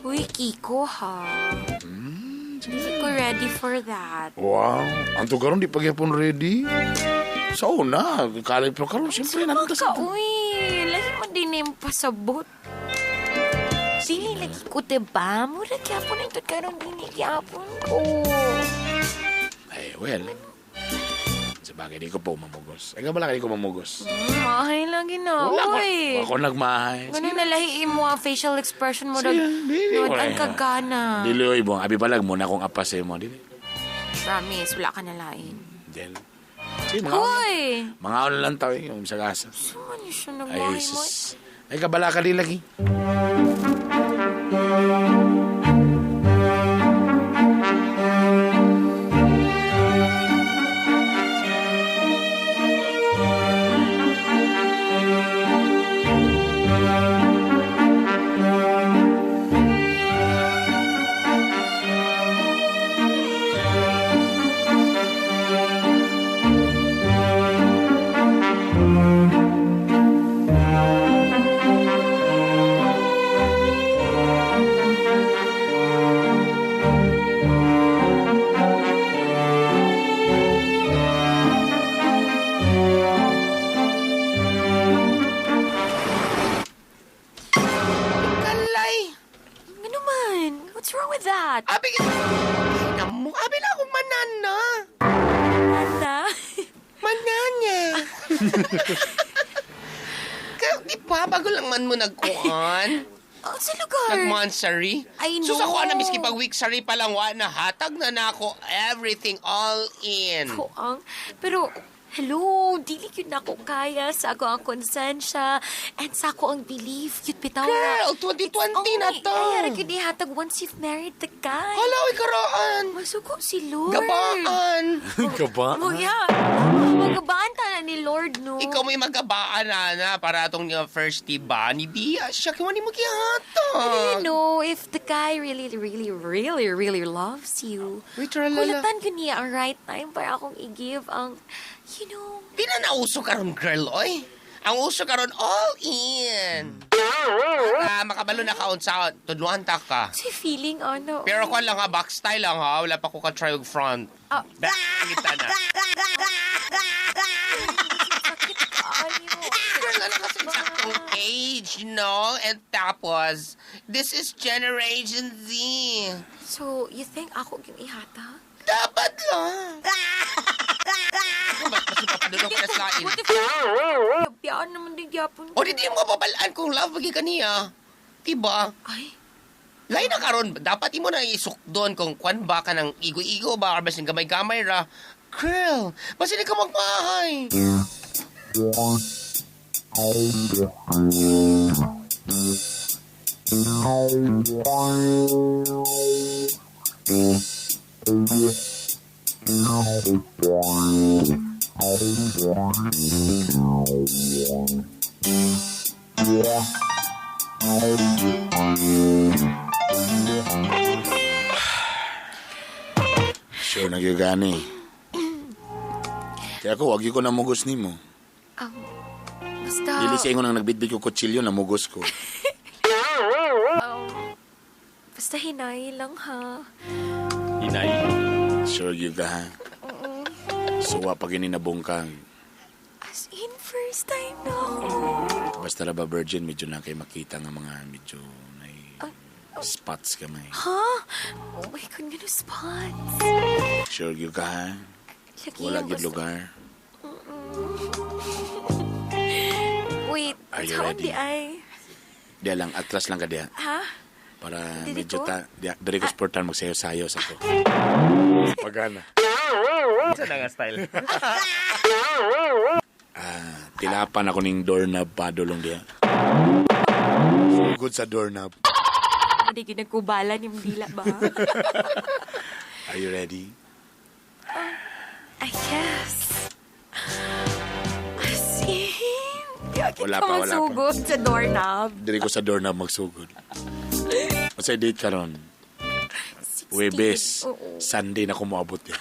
Uy, Kiko, ha? Hindi ko ready for that. Wow, ang tugaron di pagyapon ready. Sa una, kalay pero karon siyempre Baka, nandito sa uy, lahi mo din na yung pasabot. Dili lagi ko, diba? Mura gyapon ito karon dili gyapon ko. Ay, well. Sa bagay, di ko po mamugos. Ay, wala ka di ko mamugos. Mahay lagi na, Wala ko. uy. Ako nagmahay. Ganun nalahiin mo ang facial expression mo. Sige, dili, Nag, wala. ang kagana. Dili, oy, bong. Abi palag mo na akong apase mo. Dili. Promise, wala ka na lain. Del. Sige, mga Hoy! Mga ano lang tao, eh, yung sa gasa. Saan siya Ay, nagmahay mo? sus. Ay, kabala ka di lagi. Kalay! Ano man? What's wrong with that? Abi, mo, abi na akong manana. Nana? Mananya. Kaya, di ba, bago lang man mo nagkuhan? Oh, sa lugar. Nagmansary? I know. Sus, ako na, miski pag weeksary pa lang, wa na, hatag na na ako, everything, all in. Kuang. Pero, hello, dili yun ako kaya sa ako ang konsensya and sa ako ang belief. Yun bitaw na. Girl, 2020 na to. Ay, ara gyud ihatag once you've married the guy. Hala, oy, karaan. Masuko si Lord. Gabaan. Gabaan? Mo, yeah. Magabaan ta na ni Lord, no? Ikaw may magabaan, ana, para atong first tiba ni Bia. Siya, kiwa ni mo Pero you gihatag. know, if the guy really, really, really, really loves you, Wait, tralala. kulatan ko niya ang right time para akong i-give ang, you know, Di na nauso karon girl, oy. Ang uso karon all in. Para makabalo na ka unsa tudluan ta ka. si feeling, ano. Pero kuan lang ha, back style lang ha, wala pa ko ka try og front. Ah. Back kita na. Sakit kaayo. Girl, ano kasi saktong age, no? And tapos, this is Generation Z. So, you think ako yung ihatag? Dapat lang. Ba't mas mapadulong ka na sa lain? What if Biyaan naman din gyapon O di di mo babalaan kung love bagi kaniya. Diba? Ay, Lain na karon, dapat imo na isukdon kung kwan ba ka ng igo-igo ba or basin gamay-gamay ra. Girl, basin ka magmahay. Sure, nagyagani. Kaya ako, wag ko namugos nimo. basta... Dili sa ingon ang nagbitbit ko kutsilyo, namugos ko. Basta hinay lang, ha? Hinay. Sure yun ka, ha? Suwa pag ininabungkang. As in, first time na ako. Basta ra ba virgin, medyo na kayo makita nga mga medyo may spots ka may. Ha? Oh my God, gano spots. Sure yun ka, ha? Lagi Wala yung gyud basta- lugar. Wait, Are you taon ready? di ay? Diya lang, atras lang ka diya. Ha? Para Dili medyo ko? ta, diya, diri ko sportan magsayo-sayo sa ko. Pagana. Sa na nga style? Tilapan ako ning doorknob padulong diya. Sugod sa doorknob. Hindi ginagkubalan yung dila ba? Are you ready? I guess. As in, di ako Wala pa, wala pa. masugod sa doorknob. Diri ko sa doorknob magsugod. Unsay date karon? 16. Webes. Oo. Sunday na ko moabot ya.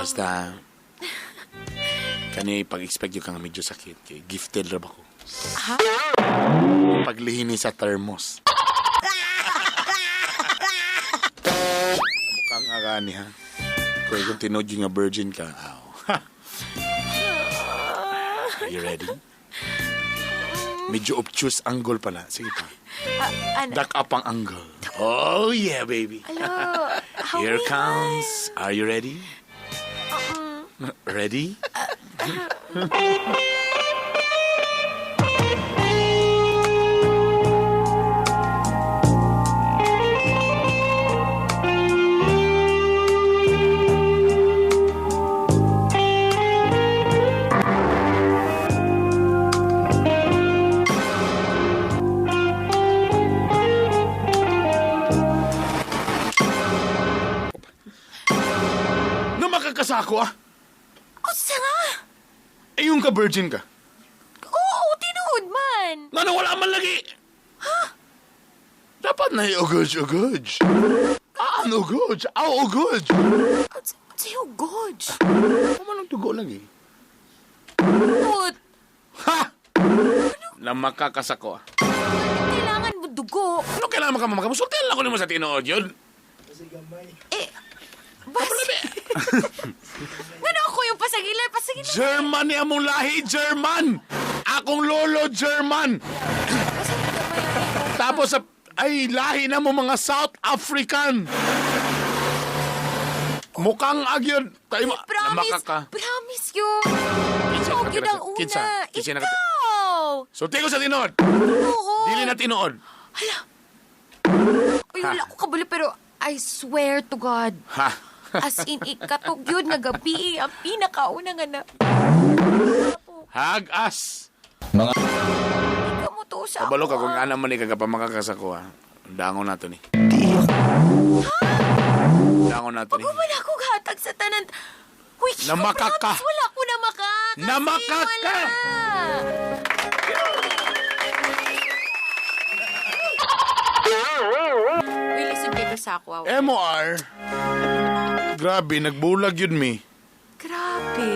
Basta, kani pag-expect yung kang medyo sakit. Kay gifted ra ba ko? Ha? Paglihini sa thermos. Mukhang agani ha. Kung kung tinuod yung nga virgin ka, aw. Are you ready? Medyo obtuse angle pala. Sige pa. Ah, ano? Duck up ang angle. Oh yeah, baby. Alo, how Here may comes. Are you ready? Ready? Na makakasako ah. Unsa nga? Eh yung ka virgin ka. Oo, tinuod man. Nga wala man lagi. Dapat na ugoj ugoj. Ah, ano ugoj? Aw ugoj. Unsa unsa yung goj? Ano man ang dugo lagi? Put, Ha! Na makakasako ah. kailangan mo dugo. Ano kailangan ka mamaka? Sultihan lang ko nimo sa tinuod yun. Eh, bas. Ngano ako yung pasagilan? Pasagilan. German ni among lahi, German! Akong lolo, German! Tapos sa, ay lahi na mo mga South African. Mukhang agyon. Tayo mo, Promise, namaka ka. promise yun. Kinsa Ikaw yun ang una. Kinsa? Kinsa Ikaw! Sulti ko sa tinuod. Oo. Dili na tinuod. Hala. Uy, wala ko kabalo pero I swear to God. Ha? As in, ikatog yun nga gabi. Ang pinakauna nga na. Hagas. Ikaw mo to sa Kabalo ka ako, kung ah. ana man ni kagapamakakasa ko ha. Dangon nato ni. Dangon nato ni. Wala ko hatag sa tanan. Uy, Namaka ka. promise, wala ko namaka. Kasi Namaka ka. Wala. Uy, lisod kayo sa ako. ah. MOR. Grabe, nagbulag yun mi. Grabe.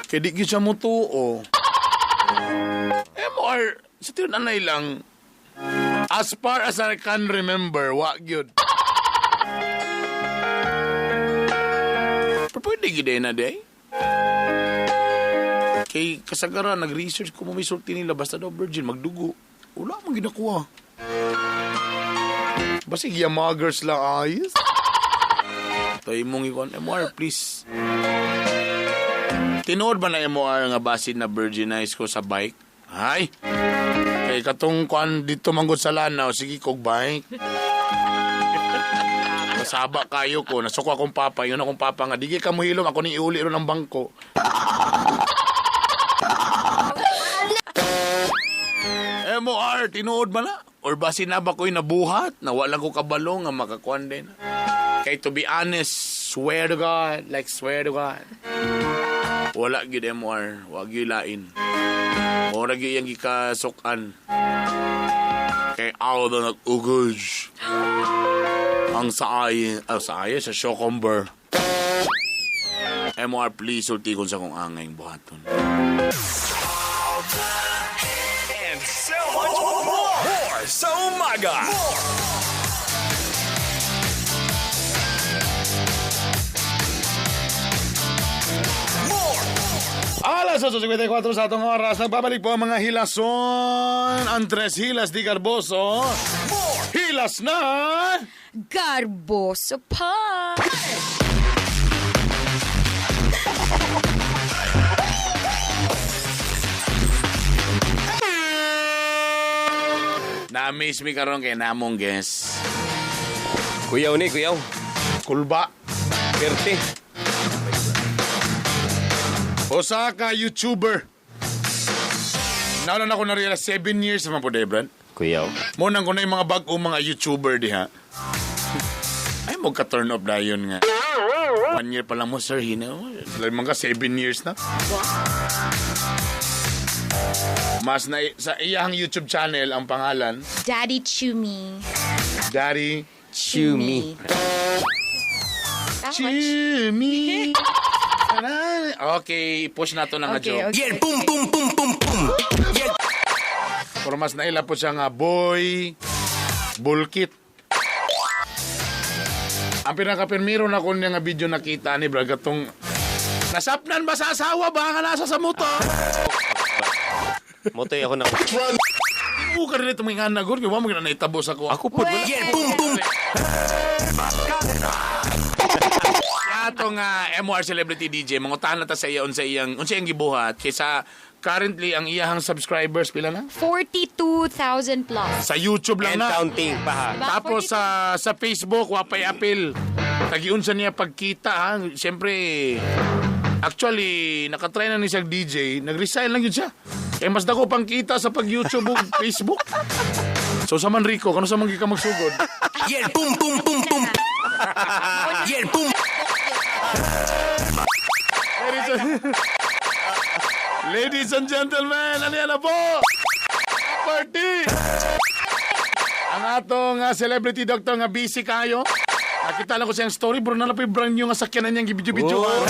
Kaya di gyud siya mo tuo. MOR, sa tiyon anay lang, as far as I can remember, wa gyud. Pero pwede gyud eh na day. Kay kasagaran, nag-research ko may sulti nila, basta daw virgin, magdugo. Wala mong ginakuha. Basig yamagers lang ayos. Tayo mong ikon, MOR, please. Tinuod ba na MOR nga basin na virginize ko sa bike? Ay! Kay katong kuan dito manggod sa Lanao, sige kog bike. Masaba kayo ko, nasuko akong papa, yun akong papa nga, di ka mo hilom, ako ni iuli ron ang bangko. MOR, tinuod ba na? Or basin na ba ko'y nabuhat? Na wala ko kabalo nga makakuan din. Kay to be honest, swear to God, like swear to God. Wala gyud MR, wa gyud lain. Mura gyud iyang gikasukan. Kay aw na nag-ugoj. Ang saay, ah, saay sa Shocomber. MR, please sultikon sa kong angay buhaton. And so much more. More sa umaga. More. More. Alas 8:54 sa atong oras, nagbabalik po ang mga hilason. Ang tres hilas di Garboso. Hilas na! Garboso pa. Na-miss mi karon kay namong guest. Kuyaw ni, kuyaw. Kulba. Perte. Osaka YouTuber. Nauna na ko na-realize, 7 years naman po, Debran. Kuyaw. Munang ko na yung mga bago mga YouTuber diha. Ay, mo ka turn off na yun nga. 1 year pa lang mo, sir, hina mo. Mga 7 years na. Mas na sa iyang YouTube channel ang pangalan, Daddy Chumi. Daddy Chumi. To me. Okay, push na to na nga Okay, joke. okay. Yeah, boom, boom, boom, boom, boom. Yeah. Pero mas naila po siya nga, Boy Bulkit. Ang pinakapirmiro na ko niya nga video nakita ni Brad, katong nasapnan ba sa asawa ba nga nasa sa motor? Motoy ako na. Oo, ka rin itong mga nagor. Kaya mo na naitabo sa ko. Ako po, wala. Yeah, boom, boom. Ato nga MR Celebrity DJ, mangutahan na ta sa iya unsa iyang gibuhat kaysa currently ang iyahang subscribers pila na? 42,000 plus. Sa YouTube lang And na. counting pa ha. Diba? Tapos sa Facebook wa pay appeal. Tagiunsa niya pagkita ha. Siyempre actually nakatry na ni siya DJ, nag-resign lang yun siya. Eh mas dako pang kita sa pag YouTube ug Facebook. So sa man Rico, kano sa man ka magsugod? Yeah, boom, boom, boom, boom. Yeah, boom. Ladies and, Ladies and gentlemen, ano yan na po? Party! Ang atong celebrity doctor nga busy kayo. Nakita lang ko siyang story, bro, na yung brand new nga sakyanan niyang gibidyo-bidyo. Oh.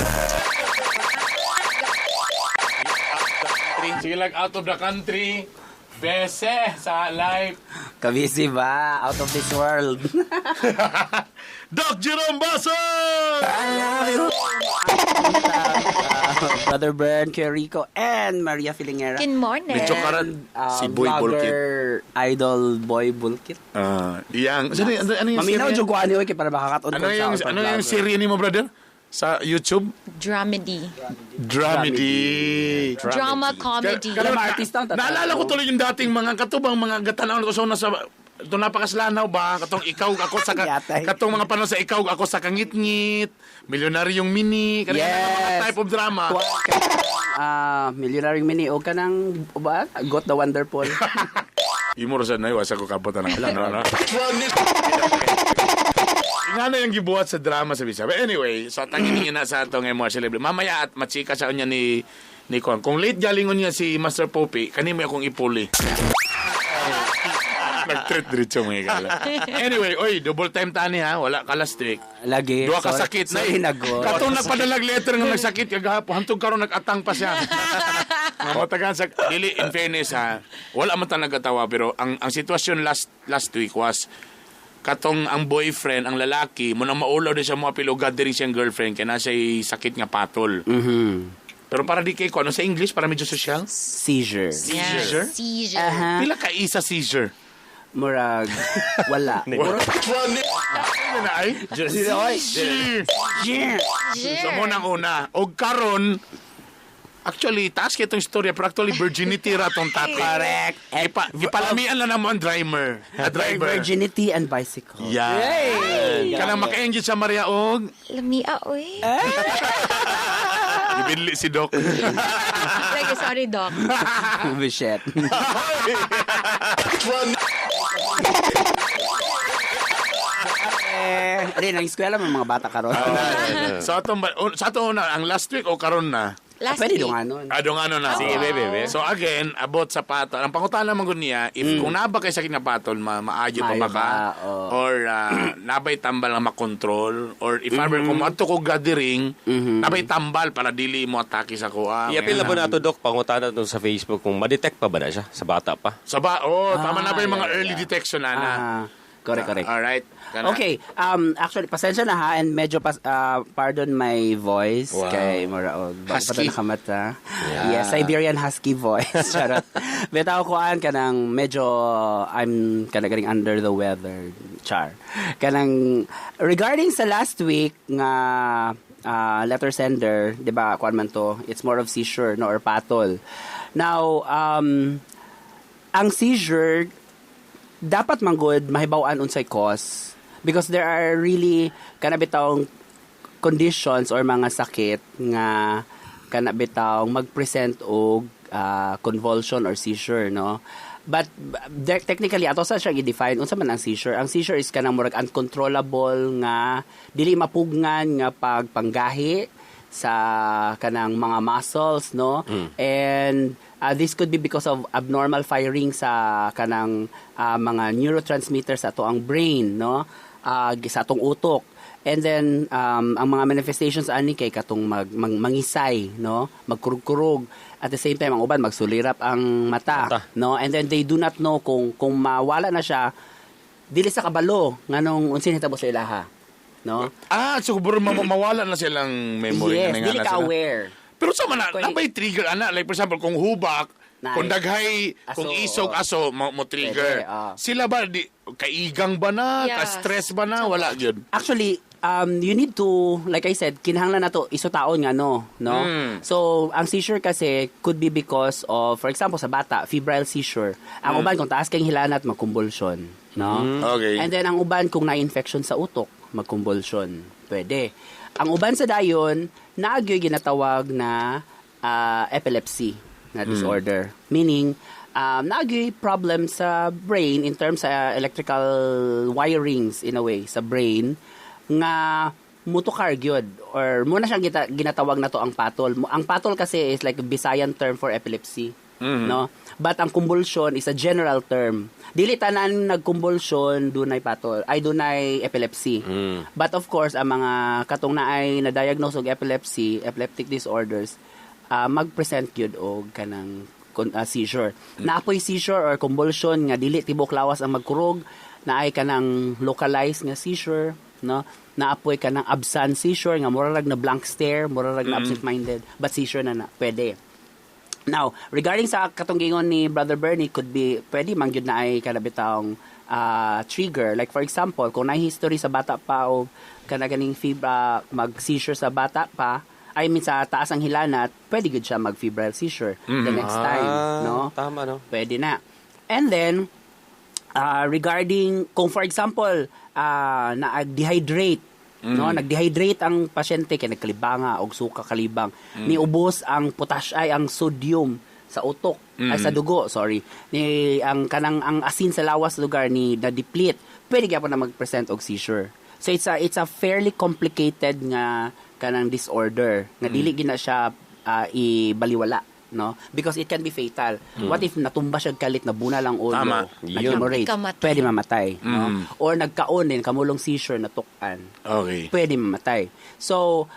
Sige lang, out of the country. Bese sa life. Kabisi ba? Out of this world. Doc Jerome Baso! Brother Bern, Kuya Rico, and Maria Filingera. Good morning. Medyo karan, si Boy vlogger, Bulkit. Idol Boy Bulkit. Ah, iyang. Ano, ano, ano yung Maminaw serye? jud ko ani oy kay para makakaton Ano yung, ano yung serye ni mo, brother? Sa YouTube? Dramedy. Dramedy. Drama comedy. Kaya mga artista ang tatawag. Naalala ko tuloy yung dating mga katubang mga gatanaw ko sa una sa ito napakaslanaw ba katong ikaw ako sa Yatay. katong mga panahon sa ikaw ako sa kangitngit, Milyonaryong Mini, kanang Yes. mga type of drama. Millionaire Mini o kanang ba? Got the Wonderful. Imo ra sad na iwasa ko kapot na ano, ano. Nga na yung gibuhat sa drama sa Bisaya. But anyway, so tangin niya na sa atong MR celebrity. Mamaya at machika sa unya ni Kwan. Kung late galingon niya si Master Poppy, kanimo akong ipuli. Nag-treat diretso mga gala. Anyway, oy, double time tani ha. Wala ka last week. Lagi. Duha ka Sorry- sakit na Sorry na go. Katong nagpadalag letter nga nagsakit kagahapon hantog karon nag-atang pa siya. Nga mo tagaan sa dili, in fairness ha. Wala man ta nagatawa pero ang sitwasyon last last week was katong ang boyfriend, ang lalaki, mo nang maulaw din siya mo apil og gathering siyang girlfriend kay na siya'y sakit nga patol. Pero para di kay ko ano sa English para medyo social? Seizure. Seizure? Seizure. Aha. Pila ka isa seizure? Murag wala. Ano na ay? Seizure. Seizure. So mo nang una. Og karon actually, taas kay itong istorya, pero actually, virginity ra tong topic. Correct. Ipalamian lang namo ang driver. A driver. Virginity and bicycle. Yeah. Yay! Kanang maka-engage sa Maria og Lamia, oy. gibinli si Doc. Like, sorry, Doc. Shit. Eh, rin ang eskwela may mga bata karon. Sa atong una, ang last week o karon na? Last Pwede week. dong ano. Adong ano na. Sige, bebe, bebe. So again, about sa patol. Ang pangutana man gud niya, if kung naba kay sakit nga patol, maayo pa Maayo ba ka? ba? Oo. Or nabay tambal nga makontrol? Or if ever kung moadto ko gathering, nabay tambal para dili mo atake sa kuha. I-appeal na po nato, Doc. Pangutana to sa Facebook kung ma-detect pa ba na siya sa bata pa. Sa ba? Oh, tama na ba yung mga yeah, early yeah. detection na na? Ah, correct, correct. Alright. Kana. Okay, actually pasensya na ha and medyo pardon my voice Wow. kay mura og bago pa Husky. to nakamata. Yeah. Siberian husky voice. Charot. Bitaw kuan kanang medyo I'm kana galing under the weather. Char. Kanang regarding sa last week nga letter sender, 'di ba? Kuan man to, it's more of seizure no or patol. Now, ang seizure dapat man good mahibaw-an unsay cause because there are really kana bitawng conditions or mga sakit nga kana bitawng magpresent og convulsion or seizure, no? But technically ato sa siya i-define unsa man ang seizure. Ang seizure is kanang murag uncontrollable nga dili mapugngan nga pagpanggahi sa kanang mga muscles, no? And this could be because of abnormal firing sa kanang mga neurotransmitters sa ato ang brain, no? Sa atong utok. And then ang mga manifestations ani kay katong mangisay, no? Magkurug-kurug. At the same time ang uban magsulirap ang mata, no? And then they do not know kung mawala na siya, dili sa kabalo nganong unsa nitabo sa ilaha, no? Ah, so bro, mawala na silang memory. Yes, nga dili na ka sila. aware. Pero sa man, na ba'y trigger, ana? Like for example, kung hubak, Nice. kung daghay, Aso, kung isog, oo. aso, mo trigger. Pwede, ah. Sila ba, di, kaigang ba na? Yes. Ka-stress ba na? Wala yun. Actually, you need to, like I said, kinahanglan na to isutaon nga no, no? So, ang seizure kasi could be because of, for example, sa bata, febrile seizure. Ang uban kung taas kang hilanat, magconvulsion, no? Okay. And then ang uban kung na-infection sa utok, magconvulsion. Pwede. Ang uban sa dayon, naagyoy ginatawag na epilepsy na disorder. Meaning, naagyoy problem sa brain in terms sa electrical wirings in a way sa brain nga mutukar gyud or muna siyang ginatawag na to ang patol. Ang patol kasi is like a Bisayan term for epilepsy, no? But ang convulsion is a general term. Dili tanan nagconvulsion dunay patol, ay dunay epilepsy. But of course, ang mga katong naay na-diagnose og epilepsy, epileptic disorders, mag-present gyud og kanang seizure. Naapoy seizure or convulsion nga dili tibok lawas ang magkurog, naay kanang localized nga seizure, no? Naapoy kanang absent seizure nga murag na blank stare, murag na absent-minded, but seizure na na pwede. Now, regarding sa katong gingon ni Brother Bernie, could be, pwede man gyud na ay kanabitang trigger. Like for example, kung na history sa bata pa o kanaganing fibra mag-seizure sa bata pa, I mean sa taas ang hilanat, pwede gyud siya mag-febrile seizure the next time, no? Tama, no? Pwede na. And then, regarding, kung for example, na-dehydrate, no? Nag-dehydrate ang pasyente kay nagkalibanga og suka kalibang. Niubos ang potash ay ang sodium sa utok, ay sa dugo, sorry. Ni ang kanang ang asin sa lawas lugar ni na-deplete, pwede gyapon na mag-present og seizure. So it's a fairly complicated nga kanang disorder nga dili gina siya ibaliwala, no? Because it can be fatal. What if natumba siya kalit, nabuna lang ulo, Tama. nag-hemorrhage, Kamatay. pwede mamatay, no? Or nagkaon din kamulong seizure natukan, pwede mamatay. So,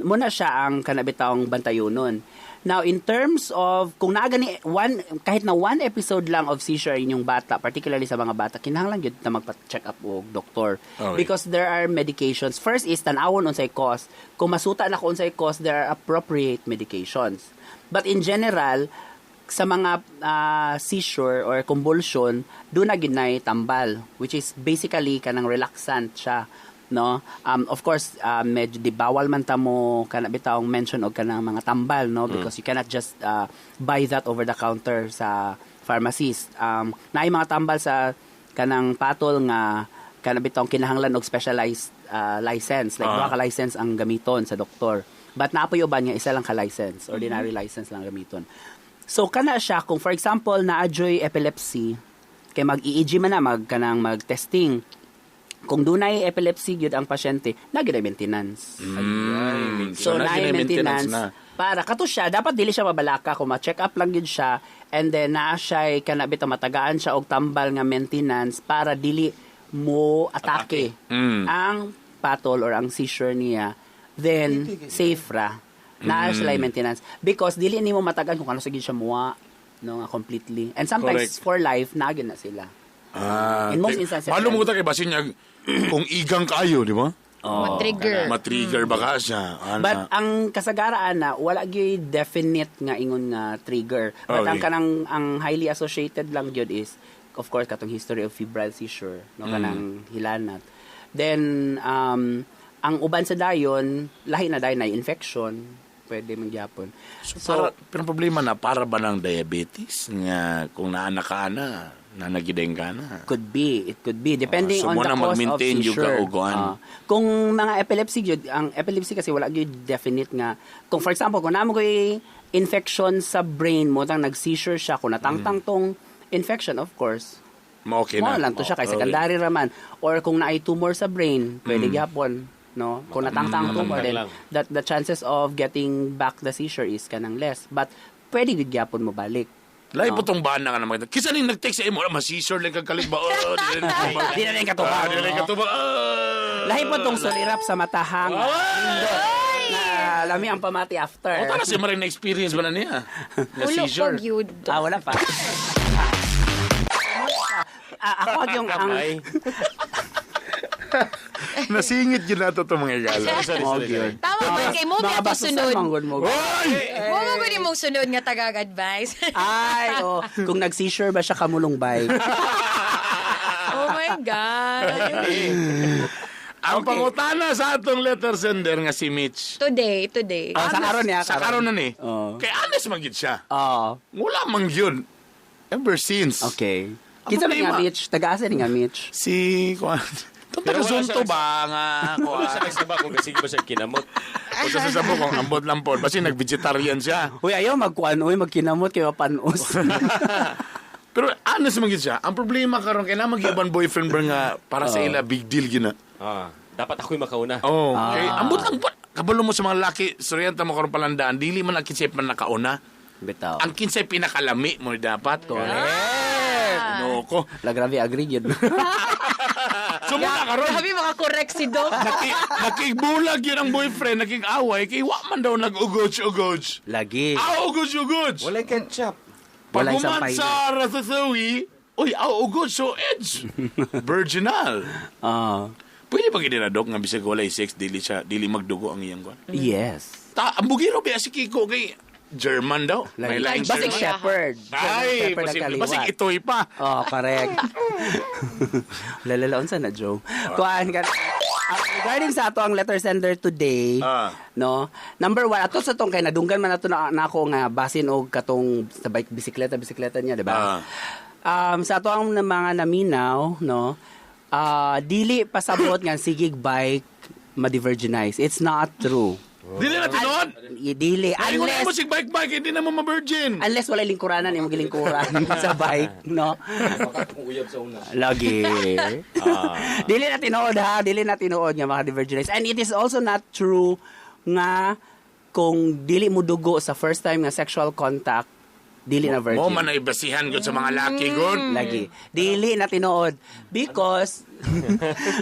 muna siya ang kanabitawang bantayunon. Now, in terms of, kung naa gani one, kahit na one episode lang of seizure inyong bata, particularly sa mga bata, kinahanglan gyud na magpa-check up og doktor. Because there are medications. First is, tan-awon unsay cause. Kung masuta na kung unsay cause, there are appropriate medications. But in general, sa mga seizure or convulsion, doon na gyud nay tambal, which is basically kanang relaxant siya, no? Of course, medyo di bawal man ta mo kana bitawng mention og kanang mga tambal, no? Because you cannot just buy that over the counter sa pharmacies. Naay mga tambal sa kanang patol nga kana bitawng kinahanglan og specialized license, like duha ka license ang gamiton sa doktor. But naapoy uban nga isa lang ka license, ordinary license lang gamiton. So kana siya kung for example naa-joy epilepsy kay mag-EEG man na mag kanang mag-testing. Kung dunay epilepsy gyud ang pasyente, naa gyud ay maintenance. So, na naay maintenance, na. para kato siya dapat dili siya mabalaka kung ma-check up lang gyud siya and then naa siya kana bitaw matagaan siya og tambal nga maintenance para dili mo atake ang patol or ang seizure niya, then safe ra naa siya maintenance because dili nimo matagaan kung ano sa gyud siya muwa, no, nga completely, and sometimes Correct. for life naa gyud na sila. Ah, In most instances, Malo mo kay basin niya kung igang kayo, di ba? Ma-trigger. Ma-trigger baka siya. Ana. But ang kasagaraan na wala gyud definite nga ingon nga trigger. But Okay. ang kanang ang highly associated lang gyud is of course katong history of febrile seizure, no, kanang hilanat. Then ang uban sa dayon lahi na dayon na infection, pwede man gyapon. So, para, pero ang problema na, para ba ng diabetes? Nga, kung naanak ka na, nanagideng ka na. Could be, it could be depending Ah, so on mo the na cause of mag-maintain yung seizure. kaugoan. Kung mga epilepsy gyud, ang epilepsy kasi wala gyud definite nga. Kung for example, kung namo koy infection sa brain mo tang nag-seizure siya, kung natangtang tong infection, of course, Ma-okay mo na. lang to siya kay Okay. secondary raman or kung naay tumor sa brain, pwede gyapon, no? Kung natangtang tumor Matangtang then lang. that the chances of getting back the seizure is kanang less. But pwede gyud gyapon mo balik. Lahi No. po tong bana nga naman. Kisa ning nag-text sa imo, ma-seizure lang kag kalit ba? Oh, di na Di na rin katubang. Di na rin katubang. Ah. Lahi po tong sulirap sa matahang. Na lami ang pamati after. O tara si Maring na-experience ba na niya? Na Ulo seizure. ko yun. Ah, wala pa. Ah, ako yung ang Kamay. Nasingit yun nato itong mga igala. Sorry, Oh, sorry, sorry. gyud. Tama ba kay mo Mga ba bastusan, sunod? manggod mo. Hoy! Mo mo gud imong sunod nga tagag advice. Ay, oh, kung nag-seizure ba siya kamulong bay. Oh my God. Ang pangutana sa atong letter sender nga si Mitch. Today, today. Oh, sa karon niya, Sa karon na ni. Oo. Kay honest man gyud siya. Oh, Wala man gyud. Ever since. okay. Ang Kinsa man nga problema- Mitch? Taga-asa ni nga Mitch? Si kuan. Itong Pero taga wala Zonto siya ba nga Wala siya kuan. nagsaba kung sige ba siya kinamot. Kung sa sasabo kung ambot lang po. Basta nag-vegetarian siya. Uy, ayaw magkuan, uy, magkinamot kay mapanos. Pero honest man gyud siya. Ang problema karon kay na mag-iban boyfriend ba nga para sa ila big deal gyud na. Ah, dapat ako'y makauna. Oh, kay ambot lang po. Kabalo mo sa mga laki, suryanta mo karon palandaan, dili man ang kinsay man nakauna. Bitaw. Ang kinsay pinakalami mo dapat. Correct. No ko. La grabe agree yun. So muna karon. Grabe makakorek si Doc. Nakigbulag yun ang boyfriend, nakig-away, kay wa man daw nag-ugoj-ugoj. Lagi. Aw, ugoj-ugoj! Walay ketchup. Pag Walay human sampay sa Ratatouille, uy, aw, ugoj, so edge. Virginal. Oh. Pwede ba gid na, Dok, nga bisag walay sex, dili siya, dili magdugo ang iyang kwan? Yes. Ta, ang bugiro biya si Kiko kay German daw. May laing Basig German. shepherd. German Ay, shepherd ang basig, kaliwat. basig itoy pa. Oh, correct. Lalalaon sa na, Joe. Kuan ka. Regarding sa ato ang letter sender today, Ah. no? Number one, ato sa tong kay nadunggan man ato na, na ako nga basin og katong sa bike bisikleta bisikleta niya, di ba? Ah. Sa ato ang mga naminaw, no? Dili pasabot nga sigig bike ma-divergenize. It's not true. Dili na tinuod. Dili Ay, wala mo unless sig bike-bike, hindi na mo ma-virgin. unless wala lingkuranan imong gilingkuran sa bike, no? Uyab sa una. Lagi. Dili na tinuod ha, dili na tinuod nga maka-divergenize. And it is also not true nga kung dili mo dugo sa first time nga sexual contact, dili na virgin. Mo man ay basihan gud sa mga laki gud. Lagi. Dili na tinuod because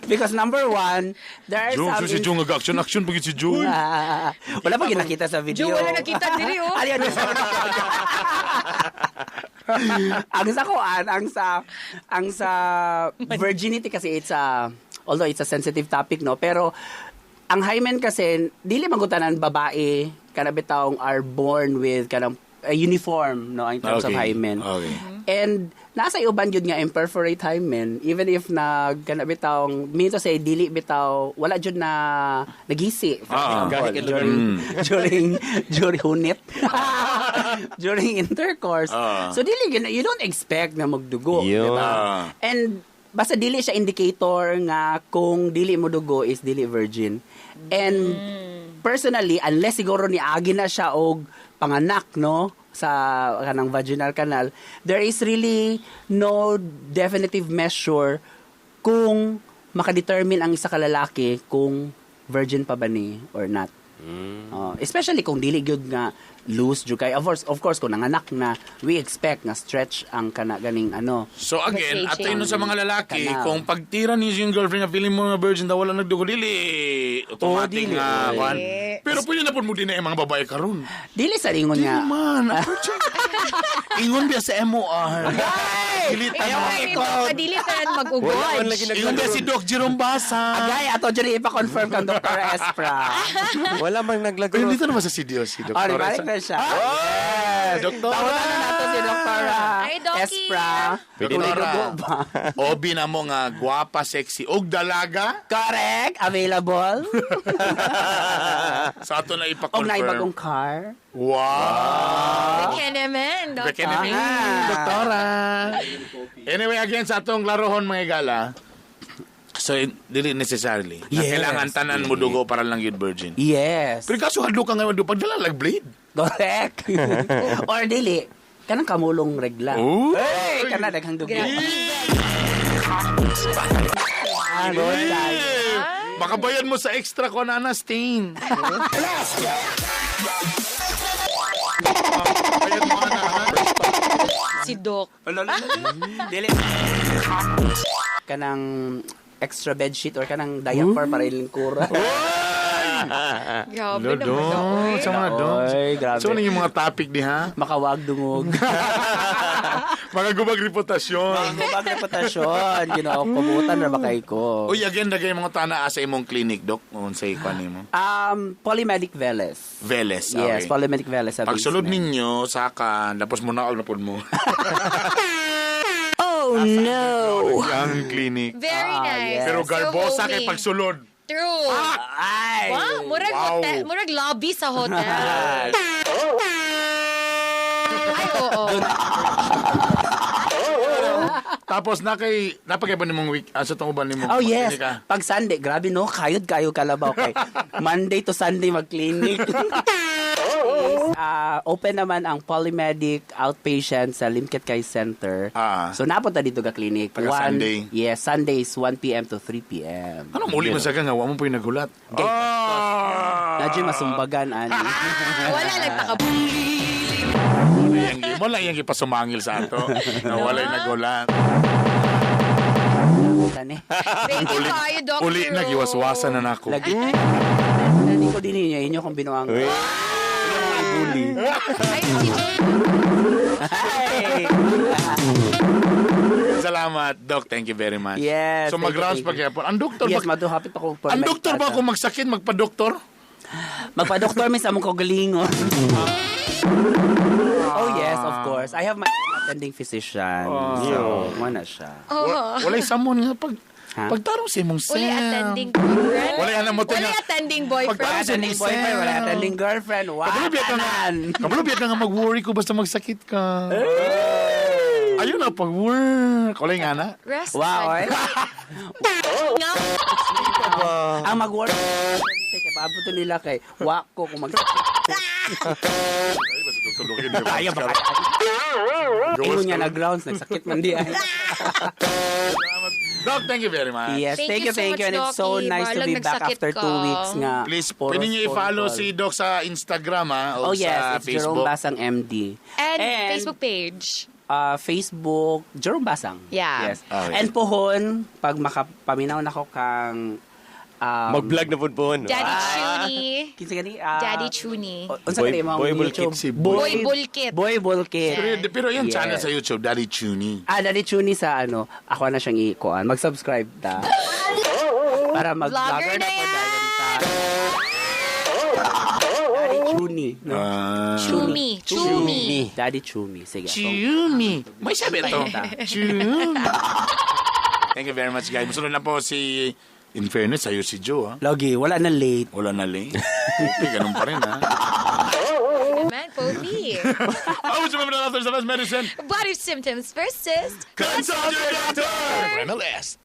because number one, there are Jung, some so si Jung action action pag si Jung. Ah, wala pa ginakita sa video. Jung, wala nakita diri, oh. Alin, ang sa kuan, ang sa virginity kasi it's a although it's a sensitive topic no, pero ang hymen kasi dili magutanan babae kana bitawng are born with kanang uniform no in terms of Okay. hymen. Okay. And nasa uban jud nga imperforate hymen even if nag kana bitawng mean to say dili bitaw wala jud na nagisi for Ah. example, Gahig during during during hunit during intercourse. Ah. So dili gyud you don't expect na magdugo, Yun. di ba? Ah. And basta dili siya indicator nga kung dili mo dugo is dili virgin. And personally, unless siguro ni agi na siya og panganak no sa kanang vaginal canal, there is really no definitive measure kung makadetermine ang isa ka lalaki kung virgin pa ba ni or not. Oh, especially kung dili gyud nga loose jud kay of course kung nanganak na we expect nga stretch ang kana ganing ano. So again, The atay no sa mga lalaki, Kanal. kung pagtira niyo yung girlfriend nga feeling mo nga virgin daw wala nagdugo dili automatic Oh, dili. nga kwan. Pero pwede na pud mo din ang mga babae karon. Dili sa ingon Dili nga. man. Ingon biya sa MOR. Dili Ayaw tayo. Kadili tanan mag-ugoj. Wala man lagi Ingon biya si Doc Jerome Basa. Agay ato dyan ipa-confirm kang Dr. Espra. Wala man naglagro. Pero dito naman sa CDO si Dr. Oh, balik na siya. Yes! Doktora! Tawagan na nato si Dr. Ay, Doki. Espra. Pwede Kung na. dugo ba? Obi na mo nga gwapa, sexy, og dalaga. Correct. Available. Sa ato na Og ipa-confirm. naibagong car. Wow! Bekenemen, Doc. Bekenemen, Ah. Doktora. Anyway, again, sa atong laruhon mga igala, so, dili necessarily. Na Yes. kailangan tanan mo dugo para lang yun virgin. Yes. Pero kaso hadlo ka ngayon, pagdala lag blade. Correct. Or dili, kanang kamulong regla. Ooh. Hey, kana daghang dugo. Ah, good tayo. Eh, Makabayad mo sa extra ko na na stain. Bayad mo na, ha? Si Doc. Dili. Kanang extra bedsheet or kanang diaper para ilingkura. Grabe Lord, naman ako, oh, eh. sa mga dong. Oy, grabe. So, ano yung mga topic ni ha? Makawag dungog. Mga gubag reputasyon. Gubag reputasyon. Ginoo ko, butan ra ba kay ko? Uy, again, dagay mga tana sa imong clinic, Dok. Unsay kwan nimo? Polymedic Veles. Veles. Okay. Yes, Polymedic Veles sa Pagsulod basement. ninyo, saka, tapos mo na na po mo. Oh, no. Ang clinic. Very Ah, nice. yes. Pero So garbosa kay homey. pagsulod. True. Ay! Wow, murag Wow. hotel, murag lobby sa hotel. Ay, oo. Tapos na kay napagay ba nimong week asa tong uban nimo? Oh yes, Clinic, ah? pag Sunday, grabe no, kayod kayo kalabaw kay Monday to Sunday mag-clinic. Open naman ang Polymedic outpatient sa Limket Kai Center. Ah. So napunta dito ka clinic. Pagka Sunday. Yes, Sundays 1 p.m. to 3 p.m. Ano muli man sa ka nga wa mo po yung nagulat. Ah! Nadyo masumbagan ani. Wala lang taka. Wala yung mo lang yung ipasumangil sa ato. Na walay nagulat. Tani. Thank you kayo, Doc. Uli nagiwaswasan na nako. Lagi. Nani ko din ninyo inyo kung binuang. Bully. Ay, si Ay! Salamat, Doc. Thank you very much. Yes, So thank you, mag-rounds thank you. pa gyapon. Ang doktor Yes, ba? mado hapit ako. Ang doktor ba kung magsakit magpa-doktor? Magpa-doktor mi sa among kaugalingon. Oh yes, of course. I have my attending physician. So, mo na siya. Oh. Walay samon nga pag Ha? pagtarong sa imong self. Uli attending boyfriend. Walay alam mo Uli tinga. attending boyfriend. Pagtarong sa Attending imong boyfriend, self. wala attending girlfriend. Wow, Kabalo biya ka nga. tanan. Kabalo biya ka nga mag-worry ko basta magsakit ka. Ayun na pag-work. Walay nga na. Rest. Wow, eh. Nga. Ang mag-work kay paabot to nila kay wa ko kung magsakit. Ayaw ba? Ingon niya na grounds nagsakit man di ay. Doc, thank you very much. Yes, Thank thank you you, so thank much, you. And it's so Doki. nice to Malang be back nagsakit after ka. 2 weeks nga. Please, Poros pwede niyo i-follow phone si call. Doc sa Instagram ha, o Oh yes, sa it's Jerome Facebook. Basang MD. And Facebook page. Facebook, Jerome Basang. Yeah. Yes. Okay. And pohon, pag makapaminaw na ko kang Mag-vlog na po po. no? Daddy Chuni. Kinsa gani? Daddy Chuni. Unsa gani imong Boy Bulkit. YouTube? Si Boy Bulkit. Boy Bulkit. Pero, pero yung Yes. channel sa YouTube, Daddy Chuni. Ah, Daddy Chuni sa ano, ako na siyang ikuan. Mag-subscribe ta. Para mag-vlogger Vlogger na na po yan! dayon ta. Daddy Chuni. No? Ah. Chumi. Chumi. Daddy Chumi. Sige. Chumi. May sabi ito. Chumi. Thank you very much, guys. Musunod na po si... In fairness, sa'yo si Joe, ha? Logi, wala na late. Wala na late. Okay, ganun pa rin, ha? Man, Poppy. Oh, remember the doctors of medicine. What if symptoms persist? Consult your doctor! MLS.